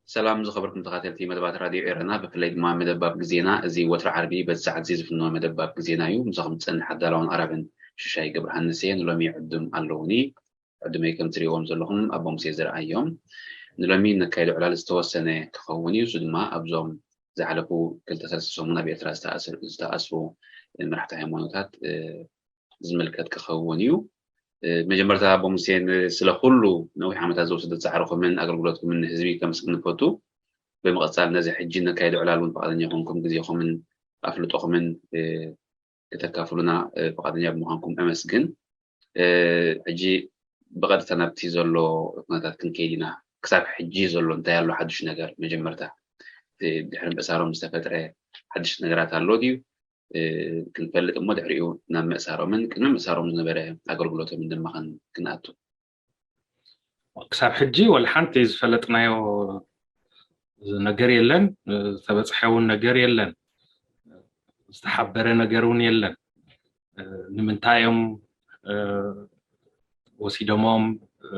ሰላም ዝኸበርኩም ተኸታተልቲ መደባት ራድዮ ኤረና፣ ብፍላይ ድማ መደባብ ግዜና። እዚ ወትሪ ዓርቢ በዚ ሰዓት እዚ ዝፍኖ መደባብ ግዜና እዩ። ምሳኹም ዝጸንሕ ኣዳላውን ኣራብን ሽሻይ ገብረሃንስ እየ። ንሎሚ ዕዱም ኣለውኒ። ዕዱመይ ከም ትሪእዎም ዘለኹም ኣቦ ሙሴ ዘርኣዮም። ንሎሚ ነካይዶ ዕላል ዝተወሰነ ክኸውን እዩ። እሱ ድማ ኣብዞም ዝሓለፉ ክልተ ሰለስተ ሰሙን ኣብ ኤርትራ ዝተኣስር-፣ ዝተኣስሩ መራሕቲ ሃይማኖታት፣ እ፣ ዝምልከት ክኸውን እዩ። እ፣ መጀመርታ ኣቦ ሙሴ፣ ን-፣ ስለ ኩሉ ነዊሕ ዓመታት ዝወሰደ ጻዕርኹምን ኣገልግሎትኩምን ንህዝቢ ከመስግን ንፈቱ። ብምቕጻል ነዚ ሕጂ ነካይዶ ዕላል እውን ፍቓደኛ ኮንኩም ግዜኹምን ኣፍልጦኹምን፣ እ፣ ክተካፍሉና፣ እ፣ ፍቓደኛ ብምዃንኩም ኣመስግን። እ፣ ሕጂ ብቐጥታ ናብቲ ዘሎ ኩነታት ክንከይድ ኢና። ክሳብ ሕጂ ዘሎ እንታይ ኣሎ ሓድሽ ነገር? መጀመርታ እቲ ድሕሪ ምእሳሮም ዝተፈጥረ ሓድሽ ነገራት ኣሎ ድዩ? እ፣ ክንፈልጥ እሞ ድሕሪኡ ናብ ምእሳሮምን ቅድሚ ምእሳሮም ዝነበረ ኣገልግሎቶምን ድማ ክን-፣ ክንኣቱ። ክሳብ ሕጂ ወላ ሓንቲ ዝፈለጥናዮ ነገር የለን፣ ዝተበጽሐ እውን ነገር የለን፣ ዝተሓበረ ነገር እውን የለን። ንምንታይ እዮም፣ እ፣ ወሲዶሞም፣ እ፣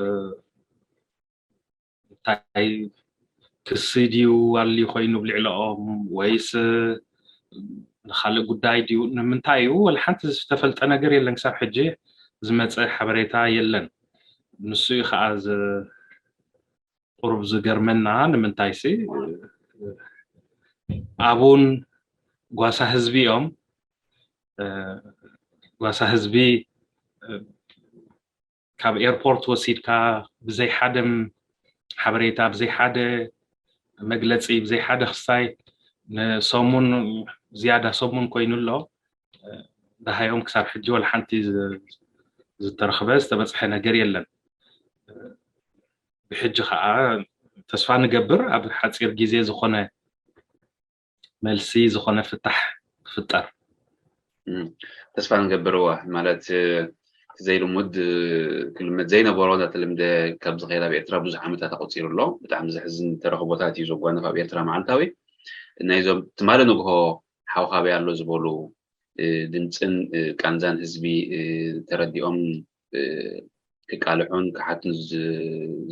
እንታይ ክሲ ድዩ ኣልዩ ኮይኑ ኣብ ልዕሊኦም፣ ወይስ ንኻልእ ጉዳይ ድዩ? ንምንታይ እዩ? ወላ ሓንቲ ዝተፈልጠ ነገር የለን። ክሳብ ሕጂ ዝመጸ ሓበሬታ የለን። ንሱ እዩ ኸዓ ዝ-፣ ቁሩብ ዝገርመና። ንምንታይሲ፣ ኣቡን ጓሳ ህዝቢ እዮም። እ፣ ጓሳ ህዝቢ፣ እ፣ ካብ ኤርፖርት ወሲድካ ብዘይ ሓደ ም-፣ ሓበሬታ፣ ብዘይ ሓደ መግለጺ፣ ብዘይ ሓደ ክስታይ ንሰሙን ዝያዳ ሰሙን ኮይኑ ኣሎ። እ፣ ደሃዮም ክሳብ ሕጂ ወላ ሓንቲ ዝ-፣ ዝተረኽበ ዝተበጽሐ ነገር የለን። እ፣ ብሕጂ ኸዓ ተስፋ ንገብር ኣብ ሓጺር ግዜ ዝኾነ መልሲ፣ ዝኾነ ፍታሕ ክፍጠር። እም፣ ተስፋ ንገብር። እዋ፣ ማለት፣ እ፣ እቲ ዘይልሙድ፣ እ፣ ክልመድ ዘይነበሮ እንዳተለምደ ካብ ዝኸይድ ኣብ ኤርትራ ብዙሕ ዓመታት ኣቆጺሩ ኣሎ። ብጣዕሚ ዘሕዝን ተረኽቦታት እዩ ዘጓንፍ ኣብ ኤርትራ መዓልታዊ። ናይዞም ትማሊ ንግሆ ሓውኻበይ ኣሎ ዝበሉ፣ እ፣ ድምፅን፣ እ፣ ቃንዛን ህዝቢ፣ እ፣ ተረዲኦም፣ እ፣ ክቃልዑን ክሓቱን ዝ-፣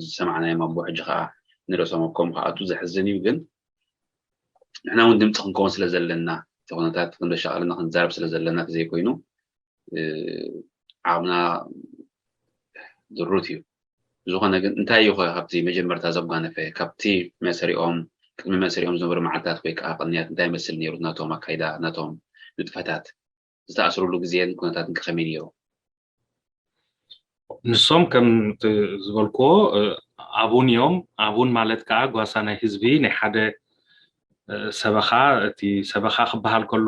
ዝሰማዕናዮም ኣቦ፣ ሕጂ ኸዓ ንርእሶም ኣብ ኮም ክኣቱ ዘሕዝን እዩ። ግን ንሕና እውን ድምፂ ክንከውን ስለ ዘለና፣ እቲ ኩነታት ክንደሻቐልና ክንዛረብ ስለ ዘለና ተዘይኮይኑ፣ እ፣ ዓቕምና ድሩት እዩ። ዝኾነ ግን እንታይ እዩ ኸ ካብቲ መጀመርታ ዘጓነፈ? ካብቲ መእሰሪኦም፣ ቅድሚ መእሰሪኦም ዝነበሩ መዓልታት ወይ ከዓ ቅንያት እንታይ ይመስል ነይሩ? ናቶም ኣካይዳ፣ ናቶም ንጥፈታት፣ ዝተኣስሩሉ ግዜን ኩነታትን ከ ከመይ ነይሩ? ንሶም ከም እቲ ዝበልክዎ፣ እ፣ ኣቡን እዮም። ኣቡን ማለት ከዓ ጓሳ ናይ ህዝቢ፣ ናይ ሓደ፣ እ፣ ሰበኻ፣ እቲ ሰበኻ ክበሃል ከሎ፣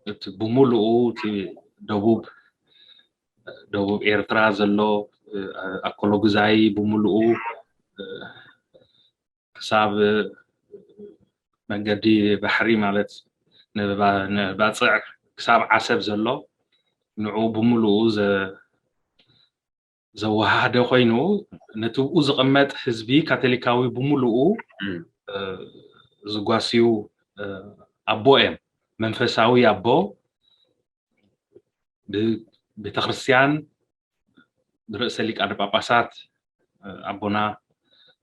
እቲ ብምሉኡ እቲ ደቡብ፣ ደቡብ ኤርትራ ዘሎ፣ እ፣ ኣኮሎጉዛይ ብምሉኡ፣ እ፣ ክሳብ መንገዲ ባሕሪ ማለት ንባ-፣ ንባጽዕ ክሳብ ዓሰብ ዘሎ ንዕኡ ብምሉኡ ዘ-፣ ዘወሃህደ ኮይኑ፣ ነቲ ብኡ ዝቕመጥ ህዝቢ ካቶሊካዊ ብምሉኡ፣ እም። እ፣ ዝጓስዩ፣ እ፣ ኣቦ እዮም። መንፈሳዊ ኣቦ፣ ብ-፣ ቤተክርስትያን ርእሰ ሊቃነ ጳጳሳት፣ እ፣ ኣቦና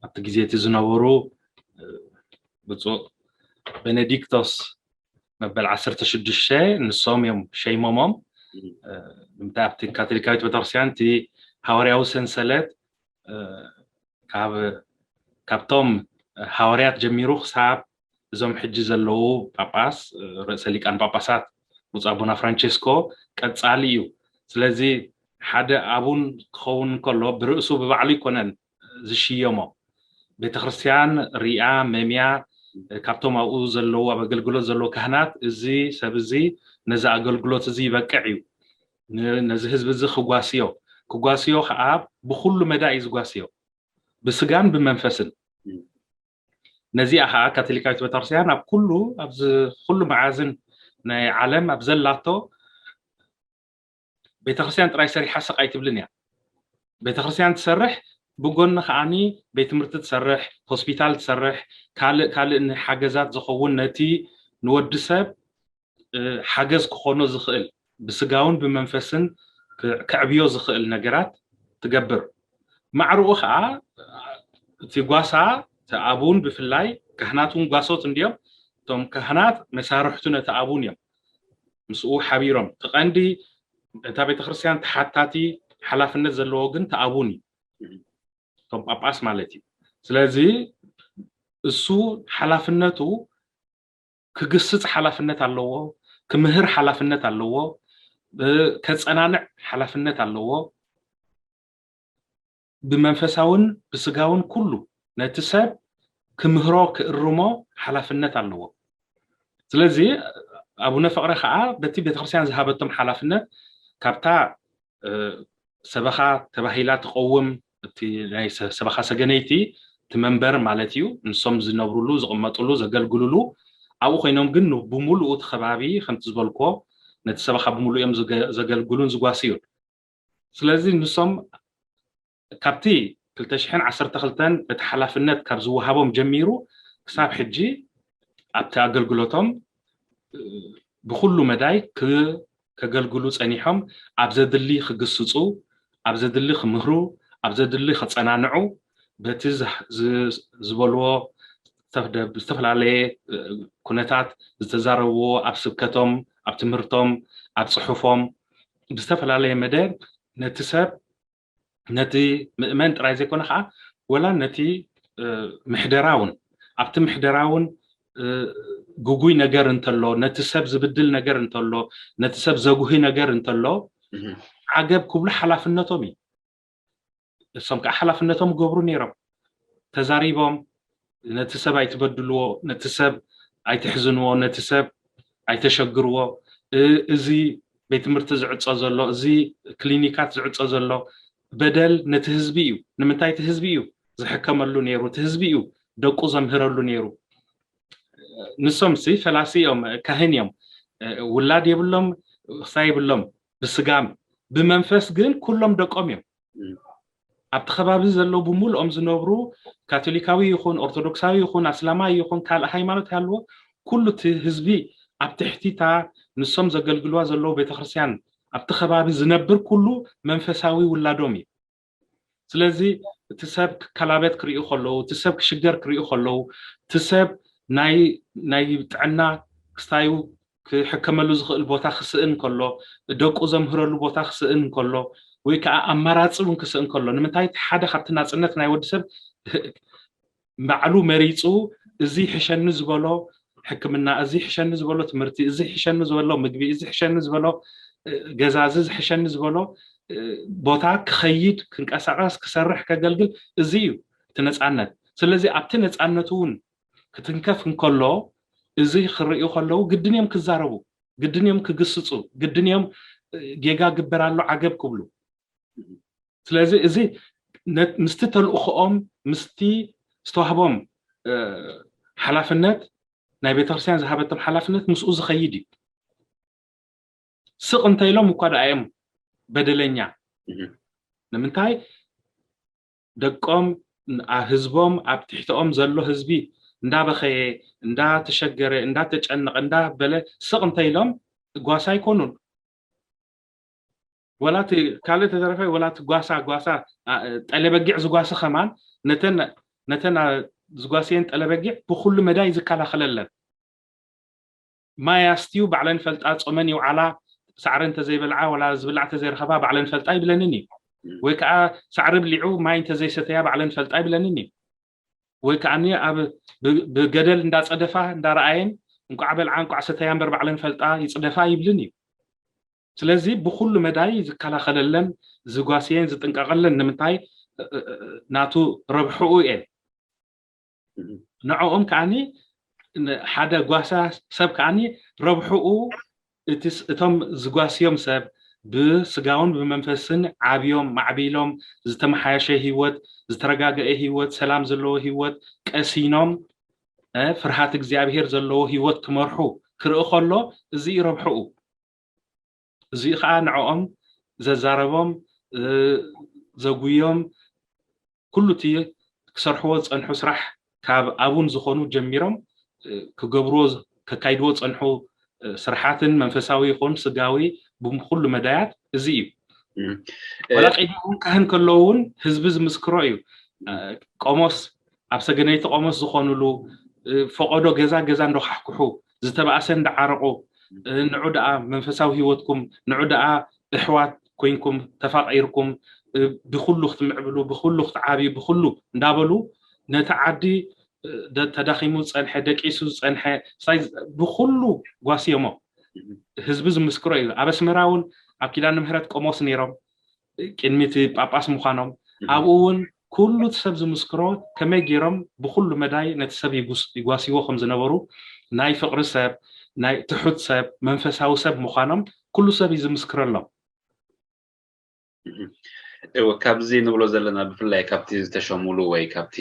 ኣብቲ ግዜ እቲ ዝነበሩ፣ እ፣ ብፁዕ ቤኔዲክቶስ መበል ዓሰርተ ሽዱሽተ ንሶም እዮም ሸይሞሞም። እም። እ፣ ንምንታይ ኣብቲ ካቶሊካዊት ቤተክርስትያን እቲ ሃዋርያዊ ሰንሰለት፣ እ፣ ካብ፣ ካብቶም ሃዋርያት ጀሚሩ ክሳብ እዞም ሕጂ ዘለዉ ጳጳስ፣ ርእሰ ሊቃን ጳጳሳት ብፁዕ ኣቦና ፍራንቸስኮ ቀጻሊ እዩ። ስለዚ ሓደ ኣቡን ክኸውን እንከሎ ብርእሱ ብባዕሉ ኣይኮነን ዝሽየሞ። ቤተክርስትያን ሪኣ መምያ ካብቶም ኣብኡ ዘለዉ፣ ኣብ ኣገልግሎት ዘለዉ ካህናት፣ እዚ ሰብ እዚ ነዚ ኣገልግሎት እዚ ይበቅዕ እዩ፣ ን-፣ ነዚ ህዝቢ እዚ ክጓስዮ፣ ክጓስዮ ከዓ ብኩሉ መዳ እዩ ዝጓስዮ፣ ብስጋን ብመንፈስን። ነዚኣ ከዓ ካቶሊካዊት ቤተክርስትያን ኣብ ኩሉ፣ ኣብዚ ኩሉ መዓዝን ናይ ዓለም ኣብ ዘላቶ፣ ቤተክርስትያን ጥራይ ሰሪሓ ስቕ ኣይትብልን እያ። ቤተክርስትያን ትሰርሕ፣ ብጎኒ ከዓኒ ቤት ትምህርቲ ትሰርሕ፣ ሆስፒታል ትሰርሕ፣ ካልእ ካልእ ንሓገዛት ዝኸውን፣ ነቲ ንወዲ ሰብ፣ እ፣ ሓገዝ ክኾኖ ዝኽእል፣ ብስጋውን ብመንፈስን ክ-፣ ከዕብዮ ዝኽእል ነገራት ትገብር። ማዕርኡ ከዓ እቲ ጓሳ፣ እቲ ኣቡን ብፍላይ፣ ካህናት እውን ጓሶት እንዲዮም። እቶም ካህናት መሳርሕቱ ነቲ ኣቡን እዮም። ምስኡ ሓቢሮም። እቲ ቀንዲ እታ ቤተክርስትያን ተሓታቲ ሓላፍነት ዘለዎ ግን እቲ ኣቡን እዩ። እቶም ጳጳስ ማለት እዩ። ስለዚ እሱ ሓላፍነቱ ክግስጽ ሓላፍነት ኣለዎ፣ ክምህር ሓላፍነት ኣለዎ፣ እ፣ ከጸናንዕ ሓላፍነት ኣለዎ። ብመንፈሳውን ብስጋውን ኩሉ ነቲ ሰብ ክምህሮ፣ ክእርሞ ሓላፍነት ኣለዎ። ስለዚ ኣቡነ ፍቕረ ከዓ በቲ ቤተክርስትያን ዝሃበቶም ሓላፍነት፣ ካብታ፣ እ፣ ሰበኻ ተባሂላ ትቐውም፣ እቲ ናይ ሰ-፣ ሰበኻ ሰገነይቲ፣ እቲ መንበር ማለት እዩ፣ ንሶም ዝነብሩሉ፣ ዝቕመጡሉ፣ ዘገልግሉሉ፣ ኣብኡ ኮይኖም ግን ን-፣ ብምሉኡ እቲ ከባቢ፣ ከምቲ ዝበልክዎ፣ ነቲ ሰበኻ ብምሉኡ እዮም ዝገ-፣ ዘገልግሉን ዝጓስዩን። ስለዚ ንሶም ካብቲ ክልተ ሽሕን ዓሰርተ ክልተን እቲ ሓላፍነት ካብ ዝወሃቦም ጀሚሩ ክሳብ ሕጂ ኣብቲ ኣገልግሎቶም፣ እ፣ ብኹሉ መዳይ ክ-፣ ከገልግሉ ጸኒሖም፣ ኣብ ዘድሊ ክግስጹ፣ ኣብ ዘድሊ ክምህሩ፣ ኣብ ዘድሊ ከጸናንዑ፣ በቲ ዝ-፣ ዝ-፣ ዝበልዎ፣ ዝተፍ-፣ ብዝተፈላለየ፣ እ፣ ኩነታት ዝተዛረብዎ፣ ኣብ ስብከቶም፣ ኣብ ትምህርቶም፣ ኣብ ጽሑፎም፣ ብዝተፈላለየ መደብ ነቲ ሰብ፣ ነቲ ምእመን ጥራይ ዘይኮነ ከዓ፣ ወላ ነቲ፣ እ፣ ምሕደራ እውን፣ ኣብቲ ምሕደራ እውን፣ እ፣ ግጉይ ነገር እንተሎ፣ ነቲ ሰብ ዝብድል ነገር እንተሎ፣ ነቲ ሰብ ዘጉሂ ነገር እንተሎ፣ እህ። ዓገብ ክብሉ ሓላፍነቶም እዩ። እሶም ከዓ ሓላፍነቶም ይገብሩ ነይሮም። ተዛሪቦም፣ ነቲ ሰብ ኣይትበድልዎ፣ ነቲ ሰብ ኣይትሕዝንዎ፣ ነቲ ሰብ ኣይተሸግርዎ። እ-፣ እዚ ቤት ትምህርቲ ዝዕጾ ዘሎ፣ እዚ ክሊኒካት ዝዕጾ ዘሎ በደል ነቲ ህዝቢ እዩ። ንምንታይ? እቲ ህዝቢ እዩ ዝሕከመሉ ነይሩ፣ እቲ ህዝቢ እዩ ደቁ ዘምህረሉ ነይሩ። ንሶም ሲ ፈላሲ እዮም፣ ካህን እዮም። እ፣ ውላድ የብሎም፣ ክስታይ የብሎም ብስጋም፣ ብመንፈስ ግን ኩሎም ደቆም እዮም። እም። ኣብቲ ከባቢ ዘለዉ ብምልኦም ዝነብሩ ካቶሊካዊ ይኹን፣ ኦርቶዶክሳዊ ይኹን፣ ኣስላማይ ይኹን፣ ካልእ ሃይማኖት ይሃልዎ፣ ኩሉ እቲ ህዝቢ ኣብ ትሕቲ እታ ንሶም ዘገልግልዋ ዘለዉ ቤተክርስትያን ኣብቲ ከባቢ ዝነብር ኩሉ መንፈሳዊ ውላዶም እዩ። ስለዚ እቲ ሰብ ክከላበት ክርእዩ ከለዉ፣ እቲ ሰብ ክሽገር ክርእዩ ከለዉ፣ እቲ ሰብ ናይ፣ ናይ ጥዕና ክስታዩ ክሕከመሉ ዝኽእል ቦታ ክስእን ከሎ፣ ደቁ ዘምህረሉ ቦታ ክስእን ከሎ፣ ወይ ከዓ ኣማራፂ እውን ክስእን ከሎ፣ ንምንታይ? እቲ ሓደ ካብቲ ናፅነት ናይ ወዲ ሰብ ባዕሉ መሪፁ፣ እዚ ሕሸኒ ዝበሎ ሕክምና፣ እዚ ሕሸኒ ዝበሎ ትምህርቲ፣ እዚ ሕሸኒ ዝበሎ ምግቢ፣ እዚ ሕሸኒ ዝበሎ፣ እ፣ ገዛ፣ እዚ ዝሕሸኒ ዝበሎ፣ እ፣ ቦታ ክኸይድ፣ ክንቀሳቐስ፣ ክሰርሕ፣ ከገልግል፣ እዚ እዩ እቲ ነፃነት። ስለዚ ኣብቲ ነፃነቱ እውን ክትንከፍ እንከሎ፣ እዚ ክርእዩ ከለዉ ግድን እዮም ክዛረቡ፣ ግድን እዮም ክግስጹ፣ ግድን እዮም፣ እ፣ ጌጋ ግበር ኣሎ ዓገብ ክብሉ። ስለዚ እዚ ነ-፣ ምስቲ ተልእኾኦም፣ ምስቲ ዝተዋህቦም፣ እ፣ ሓላፍነት፣ ናይ ቤተክርስትያን ዝሃበቶም ሓላፍነት ምስኡ ዝኸይድ እዩ። ስቕ እንተ ኢሎም እኳ ደኣ እዮም በደለኛ። እህ። ንምንታይ? ደቆም፣ ን-፣ ኣ-፣ ህዝቦም፣ ኣብ ትሕቲኦም ዘሎ ህዝቢ እንዳበኸየ፣ እንዳተሸገረ፣ እንዳተጨነቐ፣ እንዳበለ ስቕ እንተ ኢሎም ጓሳ ኣይኮኑን። ወላ እቲ ካልእ ተተረፈ፣ ወላ እቲ ጓሳ፣ ጓሳ፣ ኣ-፣ ጠለበጊዕ ዝጓሲ ከማን ነተን፣ ነተን፣ ኣ-፣ ዝጓስየን ጠለበጊዕ ብኹሉ መዳይ ዝከላኸለለን። ማይ ኣስትዩ ባዕለን ፈልጣ፣ ጾመን ይውዓላ፣ ሳዕሪ እንተዘይበልዓ፣ ወላ ዝብላዕ እንተዘይረኸባ ባዕለን ፈልጣ ይብለንን እዩ። እም። ወይ ከዓ ሳዕሪ ብሊዑ ማይ እንተዘይሰተያ ባዕለን ፈልጣ ይብለንን እዩ። ወይ ከዓኒ ኣብ ብ-፣ ብገደል እንዳጸደፋ እንዳረኣየን፣ እንቋዕ በልዓ እንቋዕ ሰተያ እምበር ባዕለን ፈልጣ ይጽደፋ ይብልን እዩ። ስለዚ ብኹሉ መዳይ ዝከላኸለለን፣ ዝጓስየን፣ ዝጥንቀቐለን ንምንታይ? እ-፣ እ-፣ እ-፣ ናቱ ረብሕኡ እየን። እም። ንዕኦም ከዓኒ ሓደ ጓሳ ሰብ ከዓኒ ረብሕኡ እቶም ዝጓስዮም ሰብ ብስጋውን ብመንፈስን ዓብዮም ማዕቢሎም ዝተመሓየሸ ህይወት፣ ዝተረጋገአ ህይወት፣ ሰላም ዘለዎ ህይወት ቀሲኖም ፍርሃት እግዚኣብሔር ዘለዎ ህይወት ክመርሑ ክርኢ ከሎ እዚ እዩ ረብሕኡ። እዚ ከዓ ንዕኦም ዘዛረቦም ዘጉዮም ኩሉ እቲ ክሰርሕዎ ዝፀንሑ ስራሕ ካብ ኣቡን ዝኾኑ ጀሚሮም ክገብርዎ ከካይድዎ ዝፀንሑ ስርሓትን መንፈሳዊ ይኹን ስጋዊ ብኩሉ መዳያት እዚ እዩ። ወላ ቀዲሞም ካህን ከለዉ እውን ህዝቢ ዝምስክሮ እዩ። ቆሞስ ኣብ ሰገነይቲ ቆሞስ ዝኾኑሉ ፈቐዶ ገዛ ገዛ እንደኳሕኩሑ ዝተባእሰ እንዳዓረቑ ንዑ ደኣ መንፈሳዊ ህይወትኩም ንዑ ደኣ እሕዋት ኮይንኩም ተፋቒርኩም ብኩሉ ክትምዕብሉ ብኩሉ ክትዓብዩ ብኩሉ እንዳበሉ ነቲ ዓዲ ተዳኺሙ ዝፀንሐ ደቂሱ ዝፀንሐ ብኩሉ ጓስዮሞ ህዝቢ ዝምስክሮ እዩ። ኣብ ኣስመራ እውን ኣብ ኪዳነ ምህረት ቆሞስ ነይሮም ቅድሚ እቲ ጳጳስ ምዃኖም ኣብኡ እውን ኩሉ እቲ ሰብ ዝምስክሮ ከመይ ገይሮም ብኩሉ መዳይ ነቲ ሰብ ይጓስይዎ ከም ዝነበሩ ናይ ፍቕሪ ሰብ ናይ ትሑት ሰብ መንፈሳዊ ሰብ ምዃኖም ኩሉ ሰብ እዩ ዝምስክረሎም። እወ ካብዚ ንብሎ ዘለና ብፍላይ ካብቲ ዝተሸሙሉ ወይ ካብቲ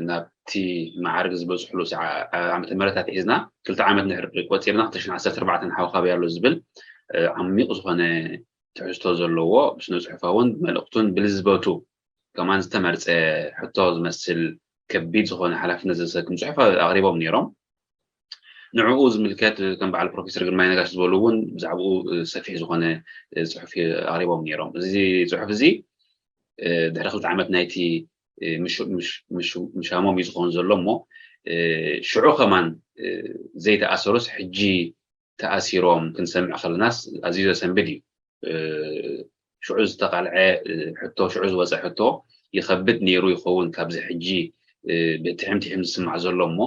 ናብቲ መዓርግ ዝበፅሕሉ ዓመተ ምህረታት ሒዝና ክልተ ዓመት ንድሕሪ ቆፂርና ክልተ ሽሕን ዓሰርተ ኣርባዕተን ሓውካብ ያሎ ዝብል ዓሚቕ ዝኾነ ትሕዝቶ ዘለዎ ብስነ ፅሑፋውን ብመልእኽቱን ብልዝበቱ ከማን ዝተመርፀ ሕቶ ዝመስል ከቢድ ዝኾነ ሓላፍነት ዘሰክም ፅሑፍ ኣቕሪቦም ነይሮም። ንዕኡ ዝምልከት ከም በዓል ፕሮፌሰር ግርማይ ነጋሽ ዝበሉ እውን ብዛዕባኡ ሰፊሕ ዝኾነ ፅሑፍ ኣቕሪቦም ነይሮም። እዚ ፅሑፍ እዚ ድሕሪ ክልተ ዓመት ናይቲ ምሻሞም እዩ ዝኸውን ዘሎ እሞ ሽዑ ከማን ዘይተኣሰሩስ ሕጂ ተኣሲሮም ክንሰምዕ ከለናስ ኣዝዩ ዘሰንብድ እዩ። ሽዑ ዝተቃልዐ ሕቶ ሽዑ ዝወፀ ሕቶ ይኸብድ ነይሩ ይኸውን ካብዚ ሕጂ ብትሕም ትሕም ዝስማዕ ዘሎ እሞ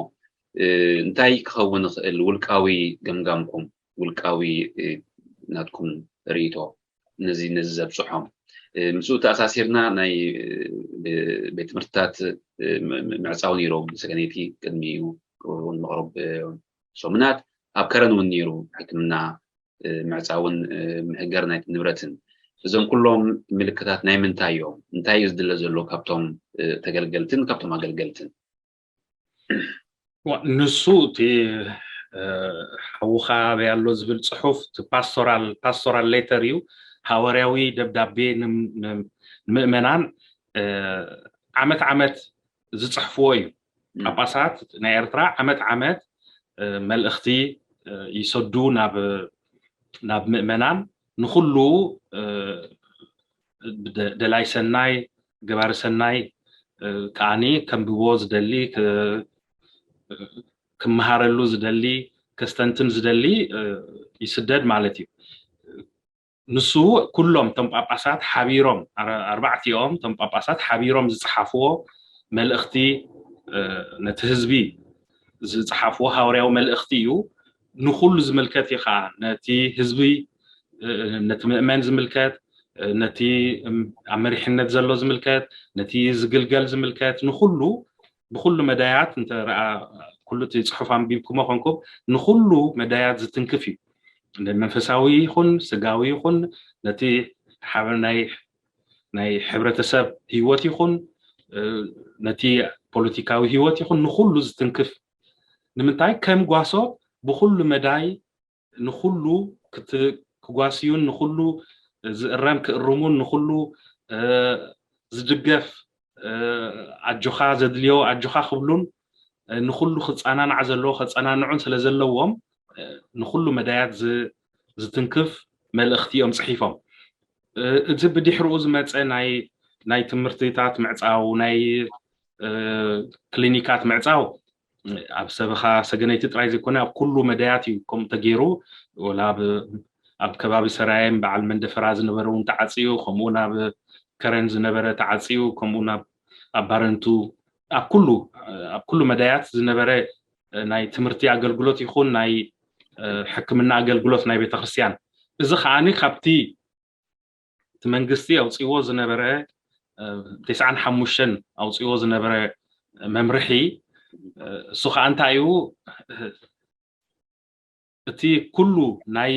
እንታይ ክኸውን ይኽእል ውልቃዊ ገምጋምኩም ውልቃዊ ናትኩም ርእይቶ ነዚ ነዚ ዘብፅሖም ምስኡ ተኣሳሲርና ናይ ቤት ትምህርትታት ምዕፃው ነይሮም ሰገነይቲ ቅድሚ እውን መቕረብ ሰሙናት ኣብ ከረን እውን ነይሩ ሕክምና ምዕፃውን ምህገር ናይ ንብረትን እዞም ኩሎም ምልክታት ናይ ምንታይ እዮም እንታይ እዩ ዝድለ ዘሎ ካብቶም ተገልገልትን ካብቶም ኣገልገልትን ንሱ እቲ ሓውኻ ኣበይ ኣሎ ዝብል ፅሑፍ ፓስቶራል ፓስቶራል ሌተር እዩ። ሃዋርያዊ ደብዳቤ ንምእመናን ዓመት ዓመት ዝፅሕፍዎ እዩ። ጳጳሳት ናይ ኤርትራ ዓመት ዓመት መልእኽቲ ይሰዱ ናብ ምእመናን ንኩሉ ደላይ ሰናይ ገባሪ ሰናይ ከዓኒ ከንብቦ ዝደሊ ክመሃረሉ ዝደሊ ከስተንትን ዝደሊ ይስደድ ማለት እዩ። ንሱ ኩሎም እቶም ጳጳሳት ሓቢሮም ኣርባዕቲኦም እቶም ጳጳሳት ሓቢሮም ዝፀሓፍዎ መልእኽቲ ነቲ ህዝቢ ዝፀሓፍዎ ሃዋርያዊ መልእኽቲ እዩ። ንኩሉ ዝምልከት እዩ ከዓ ነቲ ህዝቢ ነቲ ምእመን ዝምልከት ነቲ ኣብ መሪሕነት ዘሎ ዝምልከት ነቲ ዝግልገል ዝምልከት ንኩሉ ብኩሉ መዳያት እንተ ኩሉ እቲ ፅሑፍ ኣንቢብኩሞ ኮንኩም ንኩሉ መዳያት ዝትንክፍ እዩ። መንፈሳዊ ይኹን ስጋዊ ይኹን ነቲ ናይ ሕብረተሰብ ህይወት ይኹን ነቲ ፖለቲካዊ ህይወት ይኹን ንኩሉ ዝትንክፍ ንምንታይ ከም ጓሶ ብኩሉ መዳይ ንኩሉ ክጓስዩን ንኩሉ ዝእረም ክእርሙን ንኩሉ ዝድገፍ ኣጆኻ ዘድልዮ ኣጆኻ ክብሉን ንኩሉ ክፀናናዕ ዘለዎ ከፀናንዑን ስለ ዘለዎም ንኩሉ መዳያት ዝትንክፍ መልእኽቲ እዮም ፅሒፎም። እዚ ብድሕርኡ ዝመፀ ናይ ናይ ትምህርትታት ምዕፃው ናይ ክሊኒካት ምዕፃው ኣብ ሰበኻ ሰገነይቲ ጥራይ ዘይኮነ ኣብ ኩሉ መዳያት እዩ ከምኡ ተገይሩ ወላ ኣብ ከባቢ ሰራየን በዓል መንደፈራ ዝነበረ እውን ተዓፅዩ ከምኡ ናብ ከረን ዝነበረ ተዓፅዩ ከምኡ ናብ ኣብ ባረንቱ ኣብ ኩሉ ኣብ ኩሉ መዳያት ዝነበረ ናይ ትምህርቲ ኣገልግሎት ይኹን ናይ ሕክምና ኣገልግሎት ናይ ቤተክርስትያን እዚ ከዓኒ ካብቲ እቲ መንግስቲ ኣውፅዎ ዝነበረ ተስዓን ሓሙሽተን ኣውፅዎ ዝነበረ መምርሒ እሱ ከዓ እንታይ እዩ? እቲ ኩሉ ናይ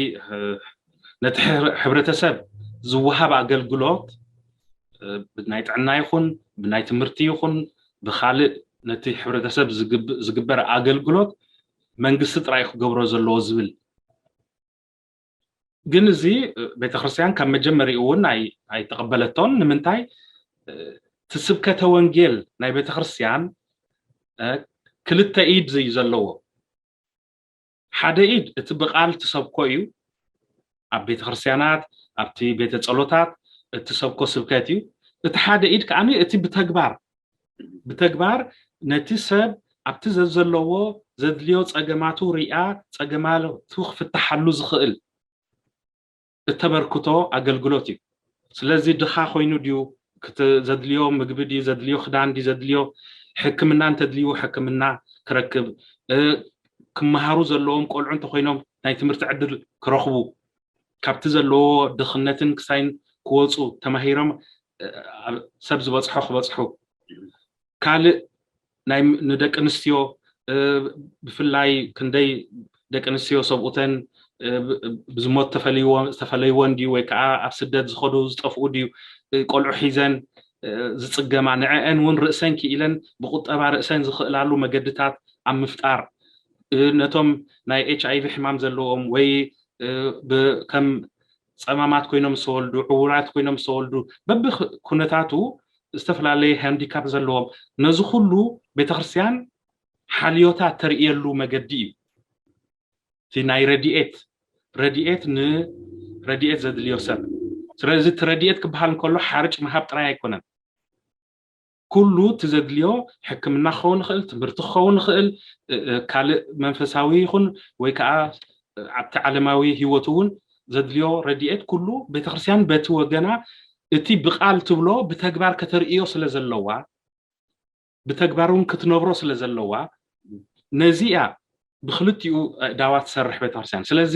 ነቲ ሕብረተሰብ ዝወሃብ ኣገልግሎት ናይ ጥዕና ይኹን ብናይ ትምህርቲ ይኹን ብካልእ ነቲ ሕብረተሰብ ዝግበር ኣገልግሎት መንግስቲ ጥራይ ክገብሮ ዘለዎ ዝብል። ግን እዚ ቤተክርስትያን ካብ መጀመሪኡ እውን ኣይተቐበለቶን። ንምንታይ? እቲ ስብከተ ወንጌል ናይ ቤተክርስትያን ክልተ ኢድ እዩ ዘለዎ። ሓደ ኢድ እቲ ብቓል ትሰብኮ እዩ፣ ኣብ ቤተክርስትያናት ኣብቲ ቤተ ጸሎታት እትሰብኮ ስብከት እዩ። እቲ ሓደ ኢድ ከዓኒ እቲ ብተግባር ብተግባር ነቲ ሰብ ኣብቲ ዘዘለዎ ዘድልዮ ጸገማቱ ሪኣ ጸገማቱ ክፍትሓሉ ዝኽእል እተበርክቶ ኣገልግሎት እዩ። ስለዚ ድኻ ኮይኑ ድዩ ዘድልዮ ምግቢ ድዩ ዘድልዮ ክዳን ድዩ ዘድልዮ ሕክምና እንተድልዩ ሕክምና ክረክብ፣ ክመሃሩ ዘለዎም ቆልዑ እንተኮይኖም ናይ ትምህርቲ ዕድል ክረኽቡ፣ ካብቲ ዘለዎ ድኽነትን ክሳይን ክወፁ ተማሂሮም ሰብ ዝበፅሖ ክበፅሑ፣ ካልእ ናይ ንደቂ ኣንስትዮ ብፍላይ ክንደይ ደቂ ኣንስትዮ ሰብኡተን ብዝሞት ተፈለይወን ድዩ ወይ ከዓ ኣብ ስደት ዝኸዱ ዝጠፍኡ ድዩ ቆልዑ ሒዘን ዝፅገማ ንዐአን እውን ርእሰን ክኢለን ብቁጠባ ርእሰን ዝኽእላሉ መገድታት ኣብ ምፍጣር ነቶም ናይ ኤች ኣይቪ ሕማም ዘለዎም ወይ ከም ፀማማት ኮይኖም ዝተወልዱ ዕውራት ኮይኖም ዝተወልዱ በብኩነታቱ ዝተፈላለየ ሃንዲካፕ ዘለዎም ነዚ ኩሉ ቤተክርስትያን ሓልዮታ ተርእየሉ መገዲ እዩ። እቲ ናይ ረድኤት ረድኤት ንረድኤት ዘድልዮ ሰብ ስለዚ እቲ ረድኤት ክበሃል እንከሎ ሓርጭ ምሃብ ጥራይ ኣይኮነን። ኩሉ እቲ ዘድልዮ ሕክምና ክኸውን ይኽእል፣ ትምህርቲ ክኸውን ይኽእል፣ ካልእ መንፈሳዊ ይኹን ወይ ከዓ ኣብቲ ዓለማዊ ህይወቱ እውን ዘድልዮ ረድኤት ኩሉ ቤተክርስትያን በቲ ወገና እቲ ብቓል ትብሎ ብተግባር ከተርእዮ ስለ ዘለዋ ብተግባር እውን ክትነብሮ ስለ ዘለዋ ነዚ እያ ብክልቲኡ ዳዋ ትሰርሕ ቤተክርስትያን። ስለዚ